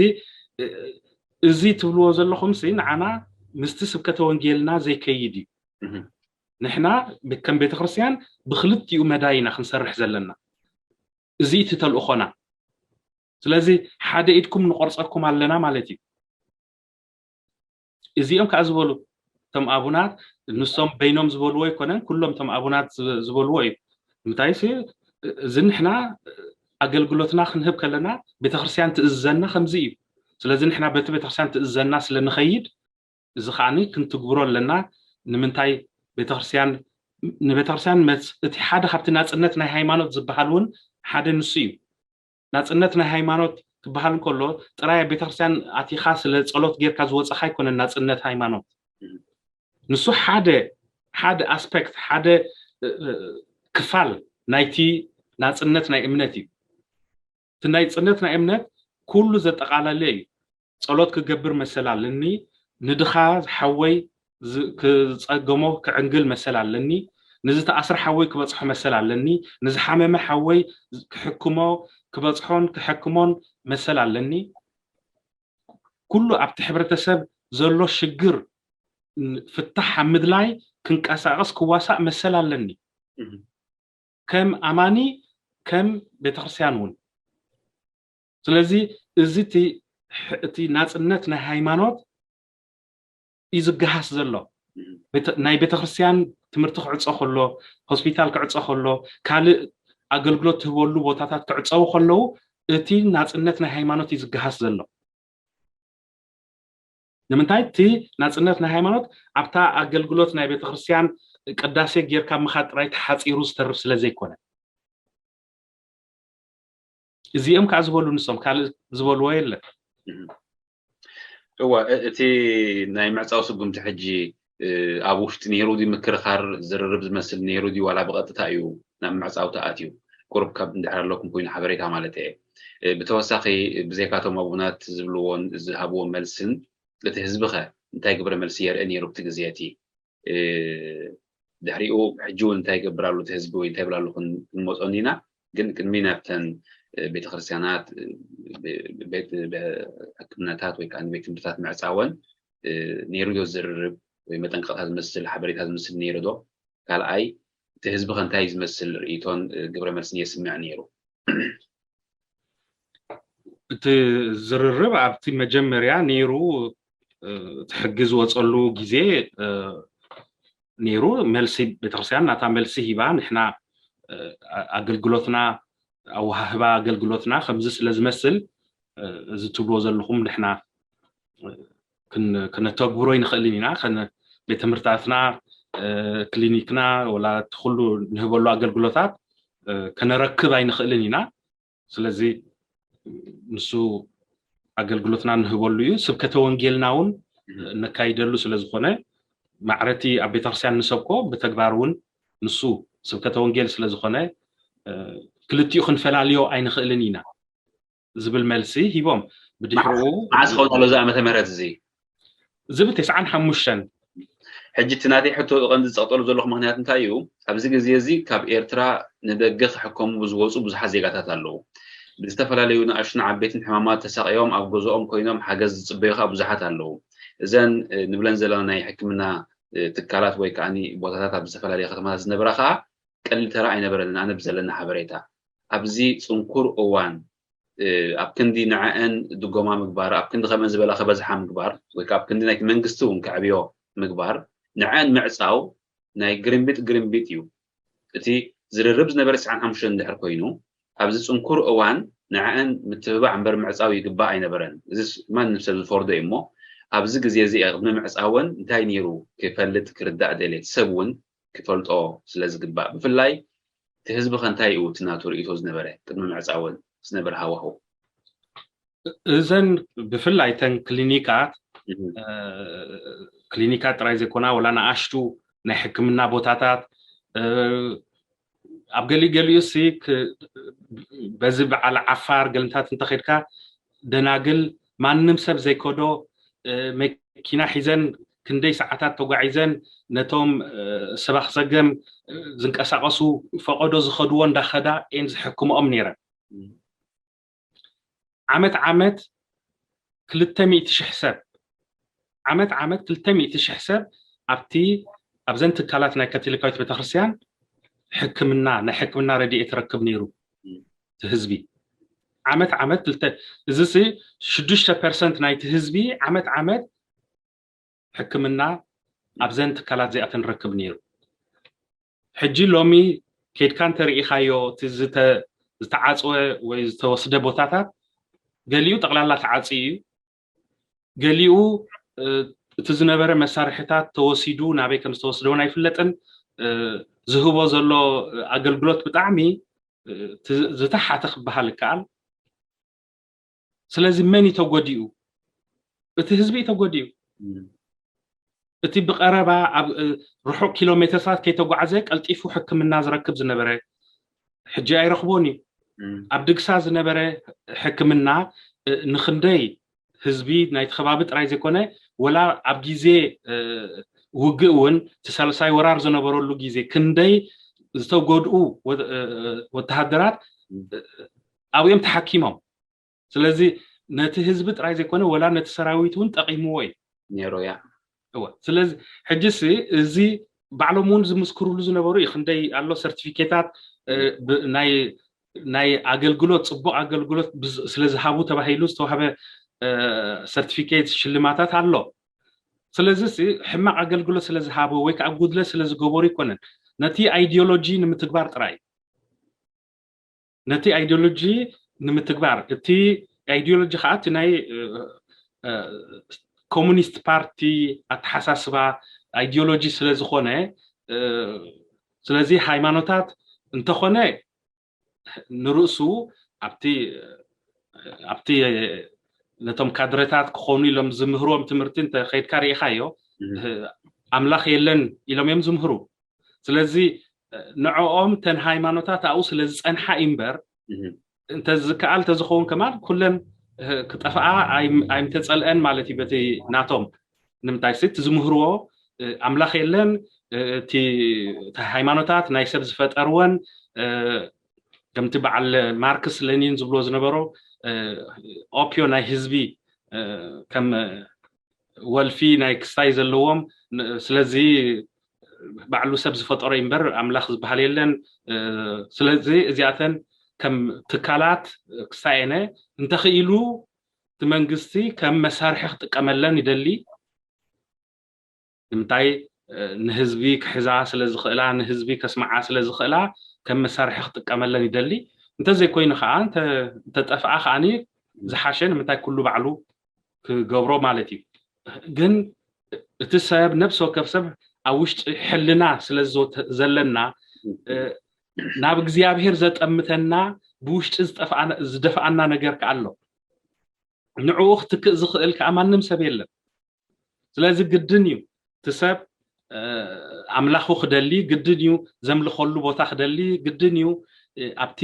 እዚ ትብልዎ ዘለኹም ሲ ንዓና ምስቲ ስብከተ ወንጌልና ዘይከይድ እዩ። ንሕና ከም ቤተክርስትያን ብክልቲኡ መዳይ ኢና ክንሰርሕ ዘለና። እዚ እቲ ተልእኾና። ስለዚ ሓደ ኢድኩም ንቆርፀኩም ኣለና ማለት እዩ። እዚኦም ከዓ ዝበሉ እቶም ኣቡናት ንሶም በይኖም ዝበልዎ ኣይኮነን፣ ኩሎም እቶም ኣቡናት ዝበልዎ እዩ። ምንታይ እዚ ንሕና ኣገልግሎትና ክንህብ ከለና ቤተክርስትያን ትእዝዘና ከምዚ እዩ። ስለዚ ንሕና በቲ ቤተክርስትያን ትእዝዘና ስለ ንኸይድ እዚ ከዓኒ ክንትግብሮ ኣለና። ንምንታይ ቤተክርስትያን ንቤተክርስትያን መፅ እቲ ሓደ ካብቲ ናፅነት ናይ ሃይማኖት ዝበሃል እውን ሓደ ንሱ እዩ። ናፅነት ናይ ሃይማኖት ክበሃል እንከሎ ጥራይ ኣብ ቤተክርስትያን ኣቲኻ ስለ ፀሎት ጌርካ ዝወፀኻ ኣይኮነን ናፅነት ሃይማኖት። ንሱ ሓደ ሓደ ኣስፔክት ሓደ ክፋል ናይቲ ናፅነት ናይ እምነት እዩ። እቲ ናይ ፅነት ናይ እምነት ኩሉ ዘጠቓለለ እዩ። ፀሎት ክገብር መሰል ኣለኒ፣ ንድኻ ሓወይ ክፀገሞ ክዕንግል መሰል ኣለኒ፣ ንዝተኣስረ ሓወይ ክበፅሖ መሰል ኣለኒ፣ ንዝሓመመ ሓወይ ክሕክሞ ክበፅሖን ክሕክሞን መሰል ኣለኒ። ኩሉ ኣብቲ ሕብረተሰብ ዘሎ ሽግር ፍታሕ ኣብ ምድላይ ክንቀሳቐስ ክዋሳእ መሰል ኣለኒ ከም ኣማኒ ከም ቤተክርስትያን እውን። ስለዚ እዚ እቲ ናፅነት ናይ ሃይማኖት እዩ ዝገሃስ ዘሎ። ናይ ቤተክርስትያን ትምህርቲ ክዕፆ ከሎ፣ ሆስፒታል ክዕፆ ከሎ፣ ካልእ ኣገልግሎት ትህበሉ ቦታታት ክዕፀው ከለዉ እቲ ናፅነት ናይ ሃይማኖት እዩ ዝገሃስ ዘሎ። ንምንታይ እቲ ናፅነት ናይ ሃይማኖት ኣብታ ኣገልግሎት ናይ ቤተክርስትያን ቅዳሴ ጌርካ ምኻድ ጥራይ ተሓፂሩ ዝተርፍ ስለ ዘይኮነ እዚኦም ከዓ ዝበሉ ንሶም ካልእ ዝበልዎ የለን። እወ እቲ ናይ ምዕፃው ስጉምቲ ሕጂ ኣብ ውሽጢ ነይሩ ድዩ ምክርኻር ዝርርብ ዝመስል ነይሩ ድዩ ዋላ ብቐጥታ እዩ ናብ ምዕፃው ተኣትዩ? ቁሩብ ካብ እንድሕር ኣለኩም ኮይኑ ሓበሬታ ማለት እየ። ብተወሳኺ ብዘይካቶም ኣቡናት ዝብልዎን ዝሃብዎ መልስን እቲ ህዝቢ ኸ እንታይ ግብረ መልሲ የርኢ ነይሩ ኣብቲ ግዜ እቲ? ድሕሪኡ ሕጂ እውን እንታይ ይገብር ኣሎ እቲ ህዝቢ ወይ እንታይ ይብል ኣሎ ክንመፆ እንዲና። ግን ቅድሚ ናብተን ቤተክርስትያናት፣ ሕክምናታት ወይ ከዓ ቤት ትምህርትታት ምዕፃወን ነይሩ ዶ ዝርርብ ወይ መጠንቀቕታ ዝመስል ሓበሬታ ዝመስል ነይሩ ዶ? ካልኣይ እቲ ህዝቢ ከ እንታይ ዝመስል ርእይቶን ግብረ መልስን የስምዕ ነይሩ? እቲ ዝርርብ ኣብቲ መጀመርያ ነይሩ፣ እቲ ሕጊ ዝወፀሉ ግዜ ነይሩ። መልሲ ቤተክርስትያን ናታ መልሲ ሂባ፣ ንሕና ኣገልግሎትና፣ ኣወሃህባ ኣገልግሎትና ከምዚ ስለ ዝመስል፣ እዚ ትብልዎ ዘለኹም ንሕና ክነተግብሮ ይንኽእልን ኢና። ቤት ትምህርታትና፣ ክሊኒክና፣ ወላ እቲ ኩሉ ንህበሉ ኣገልግሎታት ከነረክብ ኣይንኽእልን ኢና። ስለዚ ንሱ ኣገልግሎትና ንህበሉ እዩ። ስብከተ ወንጌልና እውን እነካይደሉ ስለ ዝኾነ፣ ማዕረቲ ኣብ ቤተክርስትያን ንሰብኮ፣ ብተግባር እውን ንሱ ስብከተ ወንጌል ስለ ዝኾነ፣ ክልቲኡ ክንፈላልዮ ኣይንኽእልን ኢና ዝብል መልሲ ሂቦም። ብድሕርኡ መዓስ ኸውን ኣሎ እዚ ዓመተ ምህረት እዚ? እዚ ብ ተስዓን ሓሙሽተን። ሕጂ እቲ ናተይ ሕቶ ቀንዲ ዝፀቕጠሉ ዘለኹ ምኽንያት እንታይ እዩ? ኣብዚ ግዜ እዚ ካብ ኤርትራ ንደገ ክሕከሙ ዝወፁ ብዙሓት ዜጋታት ኣለዉ። ብዝተፈላለዩ ንኣሽቱን ዓበይትን ሕማማት ተሳቒዮም ኣብ ገዝኦም ኮይኖም ሓገዝ ዝፅበዩ ከዓ ብዙሓት ኣለዉ። እዘን ንብለን ዘለና ናይ ሕክምና ትካላት ወይ ከዓ ቦታታት ኣብ ዝተፈላለዩ ከተማታት ዝነበራ ከዓ ቀሊል ተራ ኣይነበረንን። ኣነ ብዘለኒ ሓበሬታ ኣብዚ ፅንኩር እዋን ኣብ ክንዲ ንዐአን ድጎማ ምግባር፣ ኣብ ክንዲ ከምአን ዝበላ ከበዝሓ ምግባር ወይ ኣብ ክንዲ ናይቲ መንግስቲ እውን ከዕብዮ ምግባር፣ ንዐአን ምዕፃው ናይ ግርምቢጥ ግርምቢጥ እዩ። እቲ ዝርርብ ዝነበረ ትስዓን ሓሙሽተን እንድሕር ኮይኑ ኣብዚ ፅንኩር እዋን ንዐአን ምትብባዕ እምበር ምዕፃው ይግባእ ኣይነበረን። እዚ ማንም ሰብ ዝፈርዶ እዩ እሞ ኣብዚ ግዜ እዚ ቅድሚ ምዕፃወን እንታይ ነይሩ ክፈልጥ ክርዳእ ደልየት ሰብ እውን ክፈልጦ ስለ ዝግባእ ብፍላይ እቲ ህዝቢ ከ እንታይ እዩ እቲ ናቱ ርእይቶ ዝነበረ ቅድሚ ምዕፃወን ዝነበረ ሃዋህው? እዘን ብፍላይ ተን ክሊኒካት ክሊኒካት ጥራይ ዘይኮና ወላ ንኣሽቱ ናይ ሕክምና ቦታታት ኣብ ገሊኡ ገሊኡ ሲ በዚ በዓል ዓፋር ገልንታት እንተኸድካ ደናግል ማንም ሰብ ዘይከዶ መኪና ሒዘን ክንደይ ሰዓታት ተጓዒዘን ነቶም ሰባኽ ሰገም ዝንቀሳቐሱ ፈቐዶ ዝኸድዎ እንዳኸዳ እየን ዝሕክምኦም ነይረን። ዓመት ዓመት ክልተ ሚእቲ ሽሕ ሰብ ዓመት ዓመት ክልተ ሚእቲ ሽሕ ሰብ ኣብቲ ኣብዘን ትካላት ናይ ካቶሊካዊት ቤተክርስትያን ሕክምና ናይ ሕክምና ረድኤት ይረክብ ነይሩ። እቲ ህዝቢ ዓመት ዓመት ክልተ እዚ ሲ ሽዱሽተ ፐርሰንት ናይቲ ህዝቢ ዓመት ዓመት ሕክምና ኣብዘን ትካላት እዚኣተን ረክብ ነይሩ። ሕጂ ሎሚ ኬድካ እንተርኢኻዮ እቲ ዝተዓፅወ ወይ ዝተወስደ ቦታታት ገሊኡ ጠቕላላ ተዓፅዩ እዩ። ገሊኡ እቲ ዝነበረ መሳርሕታት ተወሲዱ ናበይ ከም ዝተወስደ እውን ኣይፍለጥን። ዝህቦ ዘሎ ኣገልግሎት ብጣዕሚ ዝተሓተ ክበሃል ይከኣል። ስለዚ መን እዩ ተጎዲኡ? እቲ ህዝቢ እዩ ተጎዲኡ። እቲ ብቐረባ ኣብ ርሑቕ ኪሎ ሜትርታት ከይተጓዕዘ ቀልጢፉ ሕክምና ዝረክብ ዝነበረ ሕጂ ኣይረኽቦን እዩ። ኣብ ድግሳ ዝነበረ ሕክምና ንክንደይ ህዝቢ ናይቲ ከባቢ ጥራይ ዘይኮነ ወላ ኣብ ግዜ ውግእ እውን እቲ ሳልሳይ ወራር ዝነበረሉ ግዜ ክንደይ ዝተጎድኡ ወተሃደራት ኣብኡ እዮም ተሓኪሞም። ስለዚ ነቲ ህዝቢ ጥራይ ዘይኮነ ወላ ነቲ ሰራዊት እውን ጠቒምዎ እዩ ነይሩ። ያ እወ። ስለዚ ሕጂሲ እዚ ባዕሎም እውን ዝምስክሩሉ ዝነበሩ እዩ። ክንደይ ኣሎ ሰርቲፊኬታት ናይ ኣገልግሎት፣ ፅቡቕ ኣገልግሎት ስለዝሃቡ ተባሂሉ ዝተዋህበ ሰርቲፊኬት ሽልማታት ኣሎ። ስለዚ ሕማቕ ኣገልግሎት ስለዝሃቡ ወይ ከዓ ጉድለት ስለዝገበሩ ኣይኮነን፣ ነቲ ኣይዲዮሎጂ ንምትግባር ጥራይ። ነቲ ኣይዲዮሎጂ ንምትግባር፣ እቲ ኣይዲዮሎጂ ከዓ እቲ ናይ ኮሙኒስት ፓርቲ ኣተሓሳስባ ኣይዲዮሎጂ ስለዝኾነ፣ ስለዚ ሃይማኖታት እንተኾነ ንርእሱ ኣብቲ ኣብቲ ነቶም ካድረታት ክኾኑ ኢሎም ዝምህርዎም ትምህርቲ እንተኸይድካ ርኢኻዮ፣ ኣምላኽ የለን ኢሎም እዮም ዝምህሩ። ስለዚ ንዕኦም ተን ሃይማኖታት ኣብኡ ስለ ዝፀንሓ እዩ እምበር እንተዝከኣል ተዝኸውን ከማን ኩለን ክጠፍኣ ኣይምተፀልአን ማለት እዩ። በቲ ናቶም ንምንታይ ሲ እቲ ዝምህርዎ ኣምላኽ የለን፣ እቲ ሃይማኖታት ናይ ሰብ ዝፈጠርወን ከምቲ በዓል ማርክስ ለኒን ዝብሎ ዝነበሮ ኦፒዮ ናይ ህዝቢ ከም ወልፊ ናይ ክስታይ ዘለዎም ስለዚ ባዕሉ ሰብ ዝፈጠሮ እዩ እምበር ኣምላኽ ዝበሃል የለን። ስለዚ እዚኣተን ከም ትካላት ክሳየነ እንተኽኢሉ እቲ መንግስቲ ከም መሳርሒ ክጥቀመለን ይደሊ። ንምንታይ? ንህዝቢ ክሕዛ ስለዝኽእላ፣ ንህዝቢ ከስምዓ ስለዝኽእላ ከም መሳርሒ ክጥቀመለን ይደሊ። እንተዘይኮይኑ ከዓ እንተጠፍኣ ከዓ ዝሓሸ። ንምንታይ? ኩሉ ባዕሉ ክገብሮ ማለት እዩ። ግን እቲ ሰብ ነብሲ ወከፍ ሰብ ኣብ ውሽጢ ሕልና ስለዘለና ናብ እግዚኣብሔር ዘጠምተና ብውሽጢ ዝደፍኣና ነገር ከኣሎ ንዕኡ ክትክእ ዝኽእል ከዓ ማንም ሰብ የለን። ስለዚ ግድን እዩ እቲ ሰብ ኣምላኹ ክደሊ ግድን እዩ። ዘምልኸሉ ቦታ ክደሊ ግድን እዩ። ኣብቲ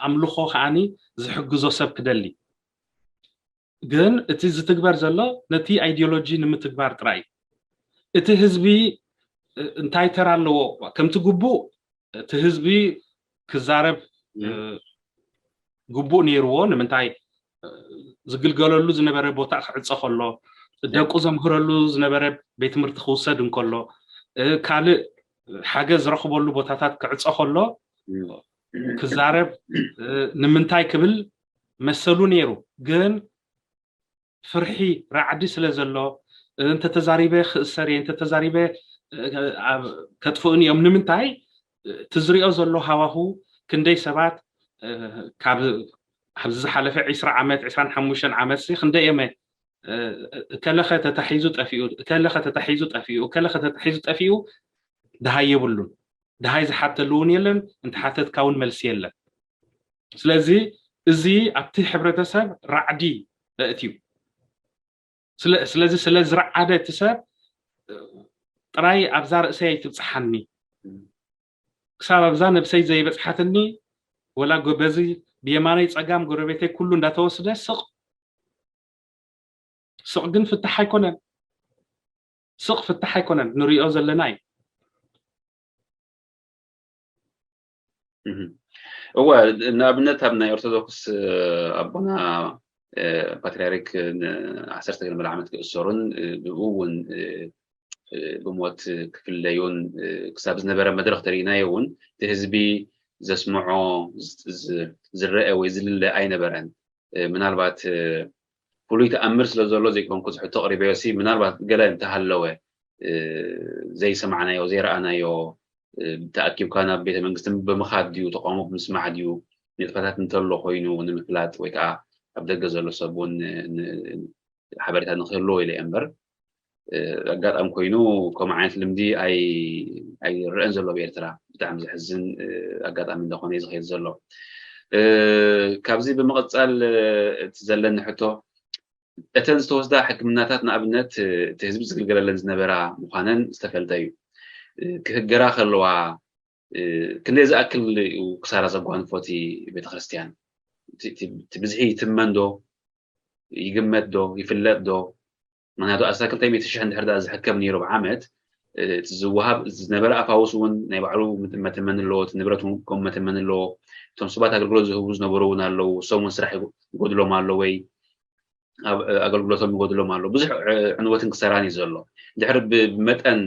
ኣምልኾ ከዓኒ ዝሕግዞ ሰብ ክደሊ። ግን እቲ ዝትግበር ዘሎ ነቲ ኣይዲዮሎጂ ንምትግባር ጥራይ እዩ። እቲ ህዝቢ እንታይ ተራ ኣለዎ? ከምቲ ግቡእ እቲ ህዝቢ ክዛረብ ግቡእ ነይርዎ። ንምንታይ? ዝግልገለሉ ዝነበረ ቦታ ክዕፀ ከሎ፣ ደቁ ዘምህረሉ ዝነበረ ቤት ትምህርቲ ክውሰድ እንከሎ፣ ካልእ ሓገዝ ዝረኽበሉ ቦታታት ክዕፀ ከሎ ክዛረብ ንምንታይ ክብል መሰሉ ነይሩ። ግን ፍርሒ ራዕዲ ስለ ዘሎ እንተተዛሪበ ክእሰር እየ፣ እንተተዛሪበ ከጥፍኡን እዮም። ንምንታይ? እቲ ዝሪኦ ዘሎ ሃዋሁ ክንደይ ሰባት ካብ ኣብዚ ዝሓለፈ ዕስራ ዓመት ዕስራን ሓሙሽተን ዓመት ክንደይ እዮም እከለኸ ተታሒዙ ጠፊኡ፣ እከለኸ ተታሒዙ ጠፊኡ፣ እከለኸ ተታሒዙ ጠፊኡ ድሃይ የብሉን። ድሃይ ዝሓተሉ እውን የለን፣ እንተሓተትካ እውን መልሲ የለን። ስለዚ እዚ ኣብቲ ሕብረተሰብ ራዕዲ ኣእትዩ። ስለዚ ስለ ዝረዓደ እቲ ሰብ ጥራይ ኣብዛ ርእሰይ ኣይትብፅሓኒ፣ ክሳብ ኣብዛ ነብሰይ ዘይበፅሓትኒ ወላ በዚ ብየማነይ ፀጋም ጎረቤተይ ኩሉ እንዳተወስደ ስቕ ስቕ ግን ፍታሕ ኣይኮነን። ስቕ ፍታሕ ኣይኮነን፣ ንሪኦ ዘለና እዩ። እወ፣ ንኣብነት ኣብ ናይ ኦርቶዶክስ ኣቦና ፓትሪያርክ ዓሰርተ ገለ ዓመት ክእሰሩን ብኡ እውን ብሞት ክፍለዩን ክሳብ ዝነበረ መድረክ ተሪእናዮ እውን እቲ ህዝቢ ዘስምዖ ዝረአ ወይ ዝልለ ኣይነበረን። ምናልባት ፍሉይ ተኣምር ስለ ዘሎ ዘይኮንኩ ዝሕቶ ቅሪበዮ ሲ ምናልባት ገለ እንተሃለወ ዘይሰማዕናዮ ዘይረኣናዮ ተኣኪብካ ናብ ቤተ መንግስቲ ብምኻድ ድዩ ተቃውሞ ብምስማዕ ድዩ ንጥፈታት እንተሎ ኮይኑ ንምፍላጥ ወይ ከዓ ኣብ ደገ ዘሎ ሰብ እውን ሓበሬታ ንክህልዎ ኢለ እየ እምበር ኣጋጣሚ ኮይኑ ከምኡ ዓይነት ልምዲ ኣይረአን ዘሎ ኣብ ኤርትራ። ብጣዕሚ ዘሕዝን ኣጋጣሚ እንዳኾነ እዩ ዝኸይድ ዘሎ። ካብዚ ብምቕፃል እቲ ዘለኒ ሕቶ እተን ዝተወስዳ ሕክምናታት ንኣብነት እቲ ህዝቢ ዝግልገለለን ዝነበራ ምዃነን ዝተፈልጠ እዩ። ክህገራ ከለዋ ክንደይ ዝኣክል እዩ ክሳራ ዘጓንፎ እቲ ቤተክርስትያን? እቲ ብዝሒ ይትመን ዶ? ይግመት ዶ? ይፍለጥ ዶ? ምክንያቱ ኣስታት ክልተ ሚእቲ ሽሕ እንድሕር ደኣ ዝሕከብ ነይሩ ብዓመት እቲ ዝወሃብ ዝነበረ ኣፋውስ እውን ናይ ባዕሉ መተመኒ ኣለዎ። እቲ ንብረት እውን ከምኡ መተመኒ ኣለዎ። እቶም ሰባት ኣገልግሎት ዝህቡ ዝነበሩ እውን ኣለዉ። እሶም እውን ስራሕ ይጎድሎም ኣሎ ወይ ኣገልግሎቶም ይጎድሎም ኣሎ። ብዙሕ ዕንወትን ክሰራን እዩ ዘሎ። ድሕሪ ብመጠን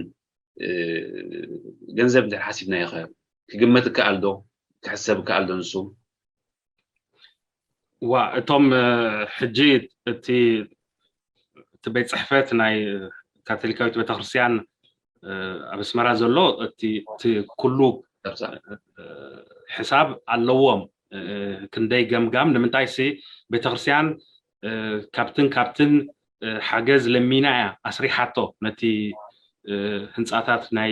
ገንዘብ እንድሕር ሓሲብናዮ ኸ ክግመት ይከኣል ዶ? ክሕሰብ ይከኣል ዶ ንሱ? ዋ እቶም ሕጂ እቲ እቲ ቤት ፅሕፈት ናይ ካቶሊካዊት ቤተክርስትያን ኣብ ኣስመራ ዘሎ እቲ ኩሉ ሕሳብ ኣለዎም። ክንደይ ገምጋም ንምንታይ ሲ ቤተክርስትያን ካብትን ካብትን ሓገዝ ለሚና እያ ኣስሪሓቶ ነቲ ህንፃታት ናይ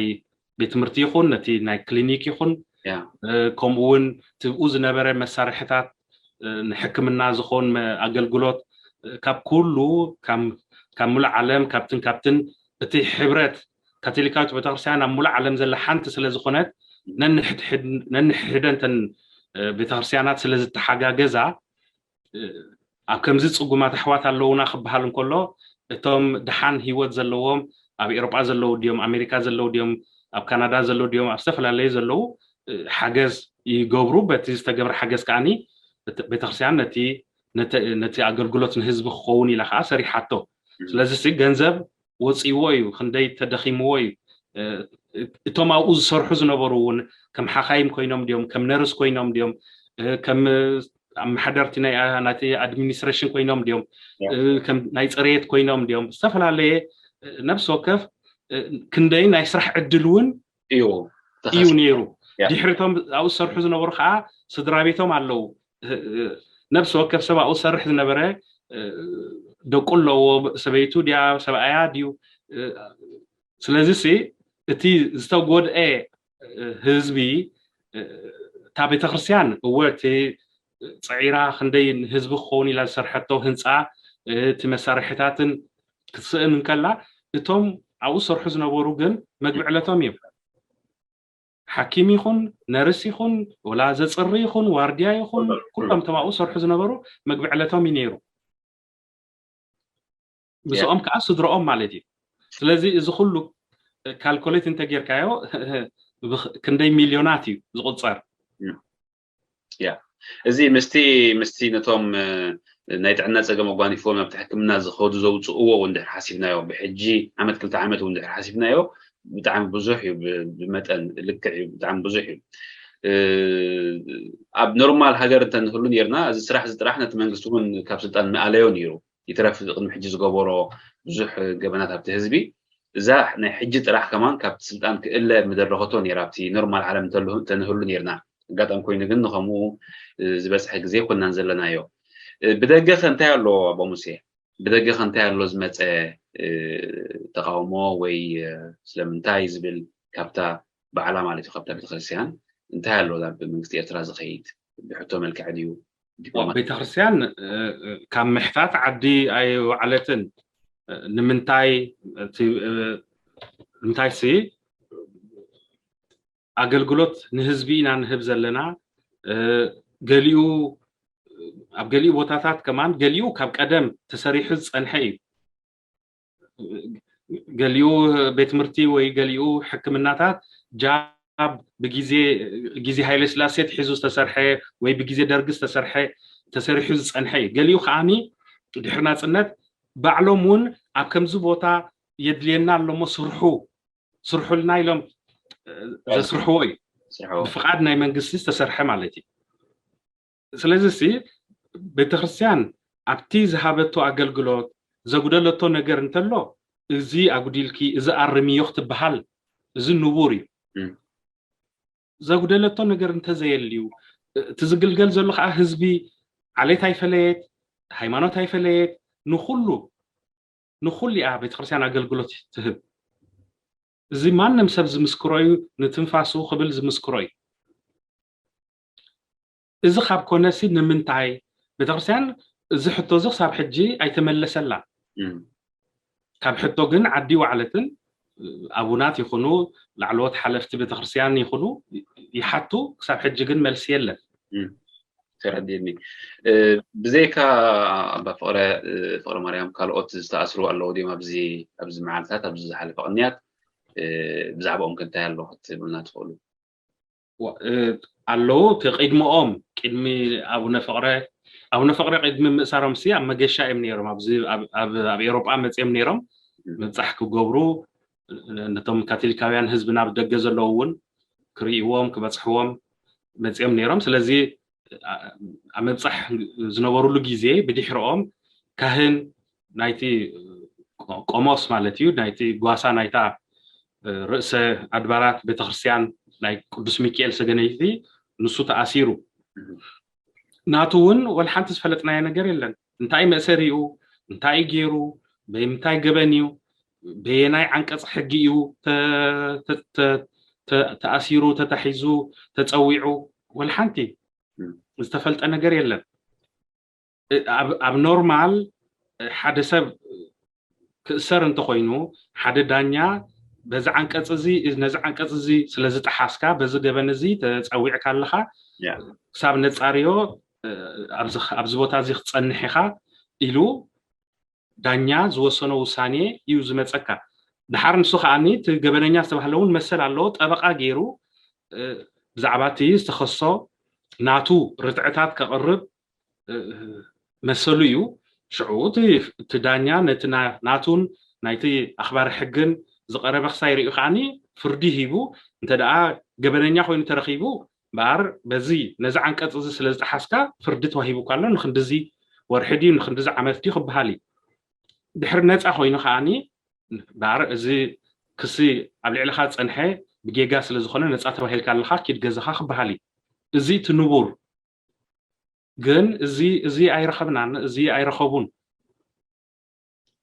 ቤት ትምህርቲ ይኹን ነቲ ናይ ክሊኒክ ይኹን ከምኡ እውን ትብኡ ዝነበረ መሳርሕታት ንሕክምና ዝኾን ኣገልግሎት ካብ ኩሉ ካብ ሙሉእ ዓለም ካብትን ካብትን እቲ ሕብረት ካቶሊካዊት ቤተክርስትያን ኣብ ሙሉእ ዓለም ዘላ ሓንቲ ስለ ዝኾነት ነንሕድሕደንተን ቤተክርስትያናት ስለ ዝተሓጋገዛ ኣብ ከምዚ ፅጉማት ኣሕዋት ኣለውና ክበሃል እንከሎ እቶም ድሓን ህይወት ዘለዎም ኣብ ኤሮጳ ዘለዉ ድዮም ኣሜሪካ ዘለዉ ድዮም ኣብ ካናዳ ዘለዉ ድዮም ኣብ ዝተፈላለዩ ዘለዉ ሓገዝ ይገብሩ። በቲ ዝተገብረ ሓገዝ ከዓኒ ቤተክርስትያን ነቲ ኣገልግሎት ንህዝቢ ክኸውን ኢላ ከዓ ሰሪሓቶ። ስለዚ ገንዘብ ወፂዎ እዩ፣ ክንደይ ተደኺምዎ እዩ። እቶም ኣብኡ ዝሰርሑ ዝነበሩ እውን ከም ሓኻይም ኮይኖም ድዮም፣ ከም ነርስ ኮይኖም ድዮም፣ ከም ኣመሓደርቲ ናይ ናቲ ኣድሚኒስትሬሽን ኮይኖም ድዮም፣ ከም ናይ ፅሬት ኮይኖም ድዮም፣ ዝተፈላለየ ነብሲ ወከፍ ክንደይ ናይ ስራሕ ዕድል እውን እዩ እዩ ነይሩ። ድሕሪቶም ኣብኡ ዝሰርሑ ዝነበሩ ከዓ ስድራ ቤቶም ኣለዉ። ነብሲ ወከፍ ሰብ ኣብኡ ዝሰርሕ ዝነበረ ደቁ ኣለዎ፣ ሰበይቱ ድያ፣ ሰብኣያ ድዩ? ስለዚ ሲ እቲ ዝተጎድአ ህዝቢ፣ እታ ቤተክርስትያን እወ እቲ ፅዒራ ክንደይ ንህዝቢ ክኸውን ኢላ ዝሰርሐቶ ህንፃ፣ እቲ መሳርሕታትን ክትስእን እንከላ፣ እቶም ኣብኡ ዝሰርሑ ዝነበሩ ግን መግቢ ዕለቶም እዮም። ሓኪም ይኹን፣ ነርስ ይኹን፣ ወላ ዘፅሪ ይኹን፣ ዋርድያ ይኹን፣ ኩሎም እቶም ኣብኡ ዝሰርሑ ዝነበሩ መግቢ ዕለቶም እዩ ነይሩ። ምስኦም ከዓ ስድረኦም ማለት እዩ። ስለዚ እዚ ኩሉ ካልኮሌት እንተጌርካዮ ክንደይ ሚልዮናት እዩ ዝቁፀር። ያ እዚ ምስቲ ምስቲ ነቶም ናይ ጥዕና ፀገም ኣጓኒፎም ናብቲ ሕክምና ዝኸዱ ዘውፅእዎ እውን ድሕር ሓሲብናዮ፣ ብሕጂ ዓመት ክልተ ዓመት እውን ድሕር ሓሲብናዮ ብጣዕሚ ብዙሕ እዩ። ብመጠን ልክዕ እዩ፣ ብጣዕሚ ብዙሕ እዩ። ኣብ ኖርማል ሃገር እንተንህሉ ነርና፣ እዚ ስራሕ እዚ ጥራሕ ነቲ መንግስቲ እውን ካብ ስልጣን ምኣለዮ ነይሩ። ይትረፍ ቅድሚ ሕጂ ዝገበሮ ብዙሕ ገበናት ኣብቲ ህዝቢ፣ እዛ ናይ ሕጂ ጥራሕ ከማን ካብቲ ስልጣን ክእለ ምደረኸቶ ነይራ ኣብቲ ኖርማል ዓለም እንተንህሉ ነርና። ኣጋጣሚ ኮይኑ ግን ንኸምኡ ዝበፅሐ ግዜ ኮናን ዘለናዮ። ብደገ ከ እንታይ ኣሎ ኣቦ ሙሴ? ብደገ ከ እንታይ ኣሎ ዝመፀ ተቃውሞ ወይ ስለምንታይ ዝብል ካብታ ባዕላ ማለት እዩ ካብታ ቤተክርስትያን እንታይ ኣሎ ናብ መንግስቲ ኤርትራ ዝኸይድ ብሕቶ መልክዕ ድዩ? ቤተክርስትያን ካብ ምሕታት ዓዲ ኣይወዓለትን። ንምንታይ እንታይ ሲ ኣገልግሎት ንህዝቢ ኢና ንህብ ዘለና። ገሊኡ ኣብ ገሊኡ ቦታታት ከማን ገሊኡ ካብ ቀደም ተሰሪሑ ዝፀንሐ እዩ። ገሊኡ ቤት ትምህርቲ ወይ ገሊኡ ሕክምናታት ጃብ ብግዜ ግዜ ሃይለ ስላሴ ትሒዙ ዝተሰርሐ ወይ ብግዜ ደርጊ ዝተሰርሐ ተሰሪሑ ዝፀንሐ እዩ። ገሊኡ ከዓኒ ድሕሪ ናፅነት ባዕሎም እውን ኣብ ከምዚ ቦታ የድልየና ኣለሞ ስርሑ ስርሑልና ኢሎም ዘስርሕዎ እዩ። ብፍቃድ ናይ መንግስቲ ዝተሰርሐ ማለት እዩ። ስለዚ ሲ ቤተክርስትያን ኣብቲ ዝሃበቶ ኣገልግሎት ዘጉደለቶ ነገር እንተሎ እዚ ኣጉዲልኪ እዚ ኣርምዮ ክትበሃል እዚ ንቡር እዩ። ዘጉደለቶ ነገር እንተዘየልዩ እቲ ዝግልገል ዘሎ ከዓ ህዝቢ ዓሌት ኣይፈለየት፣ ሃይማኖት ኣይፈለየት፣ ንኩሉ ንኩሉ እያ ቤተክርስትያን ኣገልግሎት ትህብ። እዚ ማንም ሰብ ዝምስክሮ እዩ፣ ንትንፋሱ ክብል ዝምስክሮ እዩ። እዚ ካብ ኮነሲ ንምንታይ ቤተክርስትያን እዚ ሕቶ እዚ ክሳብ ሕጂ ኣይተመለሰላ? ካብ ሕቶ ግን ዓዲ ዋዕለትን ኣቡናት ይኹኑ ላዕለዎት ሓለፍቲ ቤተክርስትያን ይኹኑ ይሓቱ፣ ክሳብ ሕጂ ግን መልሲ የለን። ተረዲኒ። ብዘይካ ኣባ ፍቅረ ፍቅረ ማርያም ካልኦት ዝተኣስሩ ኣለዉ ድዮም ኣብዚ ኣብዚ መዓልታት ኣብዚ ዝሓለፈ ቅንያት? ብዛዕባኦም ከ እንታይ ኣሎ ክትብሉና ትኽእሉ? ኣለዉ እቲ ቅድሚኦም ቅድሚ ኣቡነ ፍቅረ ኣቡነ ፍቅረ ቅድሚ ምእሳሮም ሲ ኣብ መገሻ እዮም ነይሮም። ኣብዚ ኣብ ኤሮጳ መፅኦም ነይሮም ምብፃሕ ክገብሩ ነቶም ካቶሊካውያን ህዝቢ ናብ ደገ ዘለዉ እውን ክርእይዎም ክበፅሕዎም መፅኦም ነይሮም። ስለዚ ኣብ ምብፃሕ ዝነበሩሉ ግዜ ብድሕርኦም ካህን ናይቲ ቆሞስ ማለት እዩ ናይቲ ጓሳ ናይታ ርእሰ ኣድባራት ቤተክርስትያን ናይ ቅዱስ ሚካኤል ሰገነይቲ ንሱ ተኣሲሩ። ናቱ እውን ወላ ሓንቲ ዝፈለጥናዮ ነገር የለን። እንታይ መእሰሪኡ፣ እንታይ ገይሩ፣ በምንታይ ገበን እዩ፣ በየናይ ዓንቀፅ ሕጊ እዩ ተኣሲሩ፣ ተታሒዙ፣ ተፀዊዑ፣ ወላ ሓንቲ ዝተፈልጠ ነገር የለን። ኣብ ኖርማል ሓደ ሰብ ክእሰር እንተኮይኑ ሓደ ዳኛ በዚ ዓንቀፅ እዚ ነዚ ዓንቀፅ እዚ ስለዝጠሓስካ በዚ ገበን እዚ ተፀዊዕካ ኣለካ ክሳብ ነፃርዮ ኣብዚ ቦታ እዚ ክትፀንሕ ኢካ ኢሉ ዳኛ ዝወሰኖ ውሳኔ እዩ ዝመፀካ። ድሓር ንሱ ከዓኒ እቲ ገበነኛ ዝተባህለ እውን መሰል ኣለዎ ጠበቃ ገይሩ ብዛዕባ እቲ ዝተኸሶ ናቱ ርትዕታት ከቕርብ መሰሉ እዩ። ሽዑ እቲ ዳኛ ነቲ ናቱን ናይቲ ኣኽባሪ ሕግን ዝቐረበ ክሳይ ርእዩ ከዓኒ ፍርዲ ሂቡ፣ እንተ ደኣ ገበነኛ ኮይኑ ተረኺቡ፣ እምበኣር በዚ፣ ነዚ ዓንቀጽ እዚ ስለ ዝጠሓስካ ፍርዲ ተዋሂቡካ ኣሎ፣ ንክንድዚ ወርሒ ድዩ ንክንድዚ ዓመት ድዩ ክበሃል እዩ። ድሕሪ ነፃ ኮይኑ ከዓኒ፣ እምበኣር እዚ ክሲ ኣብ ልዕልኻ ዝፀንሐ ብጌጋ ስለ ዝኾነ ነፃ ተባሂልካ ኣለኻ፣ ኪድ ገዛኻ ክበሃል እዩ። እዚ እቲ ንቡር። ግን እዚ፣ እዚ ኣይረኸብናን፣ እዚ ኣይረኸቡን።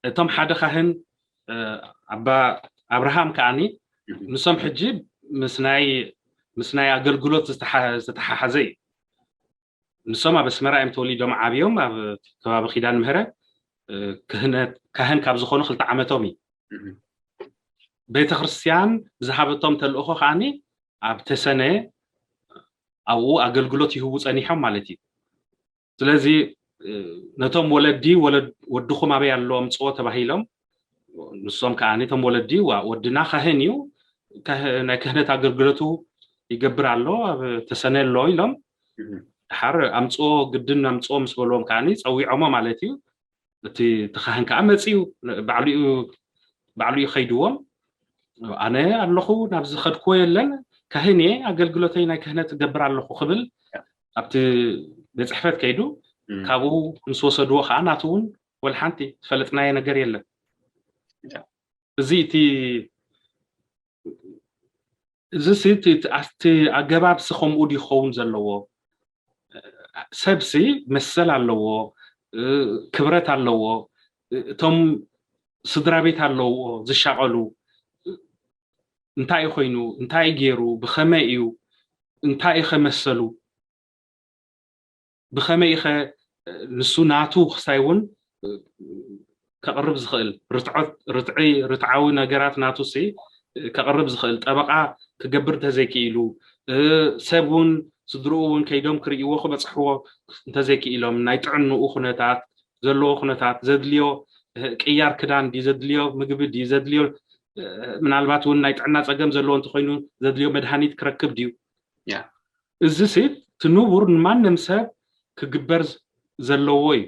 እቶም ሓደ ካህን፣ እ፣ ኣባ ኣብርሃም ከዓኒ፣ ንሶም ሕጂ ምስ ናይ፣ ምስ ናይ ኣገልግሎት ዝተሓ-፣ ዝተሓሓዘ እዩ። ንሶም ኣብ ኣስመራ እዮም ተወሊዶም ዓብዮም፣ ኣብ ከባቢ ኪዳን ምህረ፣ እ፣ ክህነት፣ ካህን ካብ ዝኾኑ ክልተ ዓመቶም እዩ። እህ። ቤተ ክርስቲያን ዝሃበቶም ተልእኾ ከዓኒ ኣብ ተሰነ ኣብኡ ኣገልግሎት ይህቡ ጸኒሖም ማለት እዩ። ስለዚ፣ እ፣ ነቶም ወለዲ፣ ወለድ-፣ ወድኹም ኣበይ ኣሎ ኣምጽኦ ተባሂሎም፣ ንሶም ከዓኒ እቶም ወለዲ፣ ዋ፣ ወድና ካህን እዩ፣ ካህ-፣ ናይ ክህነት ኣገልግሎቱ ይገብር ኣሎ፣ ኣብ ተሰነ ኣሎ ኢሎም፣ እህ። ድሓር ኣምጽኦ፣ ግድን ኣምጽኦ ምስ በልዎም ከዓኒ ጸዊዖሞ ማለት እዩ። እቲ፣ እቲ ካህን ከኣ መጺኡ፣ ባዕሉ እዩ፣ ባዕሉ እዩ ከይድዎም። ኣነ ኣለኹ፣ ናብ ዝኸድክዎ የለን፣ ካህን እየ፣ ኣገልግሎተይ ናይ ክህነት እገብር ኣለኹ ክብል ኣብቲ ቤት ጽሕፈት ከይዱ፣ እም። ካብኡ ምስ ወሰድዎ ከኣ ናቱ እውን ወላ ሓንቲ ዝፈለጥናዮ ነገር የለን። ያ። እዚ እቲ፣ እዚ ሲ እቲ፣ እቲ፣ እቲ ኣገባብ ሲ ከምኡ ድዩ ክኸውን ዘለዎ? ሰብሲ መሰል ኣለዎ፣ እ፣ ክብረት ኣለዎ። እ፣ እቶም ስድራ ቤት ኣለዎ ዝሻቐሉ። እንታይ እዩ ኮይኑ? እንታይ እዩ ገይሩ? ብኸመይ እዩ? እንታይ እዩ ከመሰሉ? ብኸመይ እዩ ኸ ንሱ ናቱ ክሳይ እውን ከቕርብ ዝኽእል? ርትዖት፣ ርትዒ፣ ርትዓዊ ነገራት ናቱ ሲ ከቕርብ ዝኽእል ጠበቓ ክገብር እንተዘይክኢሉ፣ እ፣ ሰብ እውን ስድርኡ እውን ከይዶም ክርእይዎ ክበጽሕዎ እንተዘይክኢሎም፣ ናይ ጥዕንኡ ኩነታት፣ ዘለዎ ኩነታት፣ ዘድልዮ፣ እ፣ ቅያር ክዳን ድዩ ዘድልዮ፣ ምግቢ ድዩ ዘድልዮ፣ እ፣ ምናልባት እውን ናይ ጥዕና ጸገም ዘለዎ እንተኾይኑ ዘድልዮ መድሃኒት ክረክብ ድዩ? ያ። እዚ ሲ እቲ ንቡር ንማንም ሰብ ክግበር ዝ-፣ ዘለዎ እዩ።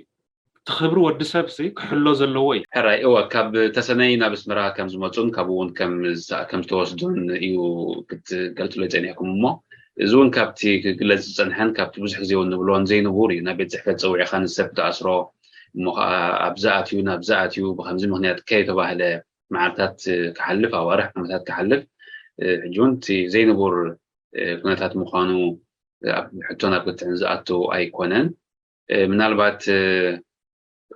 እቲ ክብሪ ወዲ ሰብ ሲ ክሕሎ ዘለዎ እዩ። ሕራይ፣ እወ፣ ካብ ተሰነይ ናብ ኣስመራ ከም ዝመጹን ካብኡ እውን ከም ዝተ-፣ ከም ዝተወስዱን እዩ ክትገልጹለይ ጸኒሕኩም እሞ፣ እዚ እውን ካብቲ ክግለጽ ዝጸንሐን ካብቲ ብዙሕ ግዜ እውን ንብሎን ዘይንቡር እዩ። ናብ ቤት ጽሕፈት ጸዊዕኻ ንሰብ ክትኣስሮ፣ እሞ ኸኣ ኣብዚ ኣትዩ፣ ናብዚ ኣትዩ፣ ብኸምዚ ምኽንያት ከይተባህለ መዓልታት ክሓልፍ፣ ኣዋርሕ፣ ዓመታት ክሓልፍ፣ እ፣ ሕጂ እውን እቲ ዘይንቡር፣ እ፣ ኩነታት ምዃኑ ኣብ ሕቶ ናብ ክትዕን ዝኣቱ ኣይኮነን። እ፣ ምናልባት፣ እ፣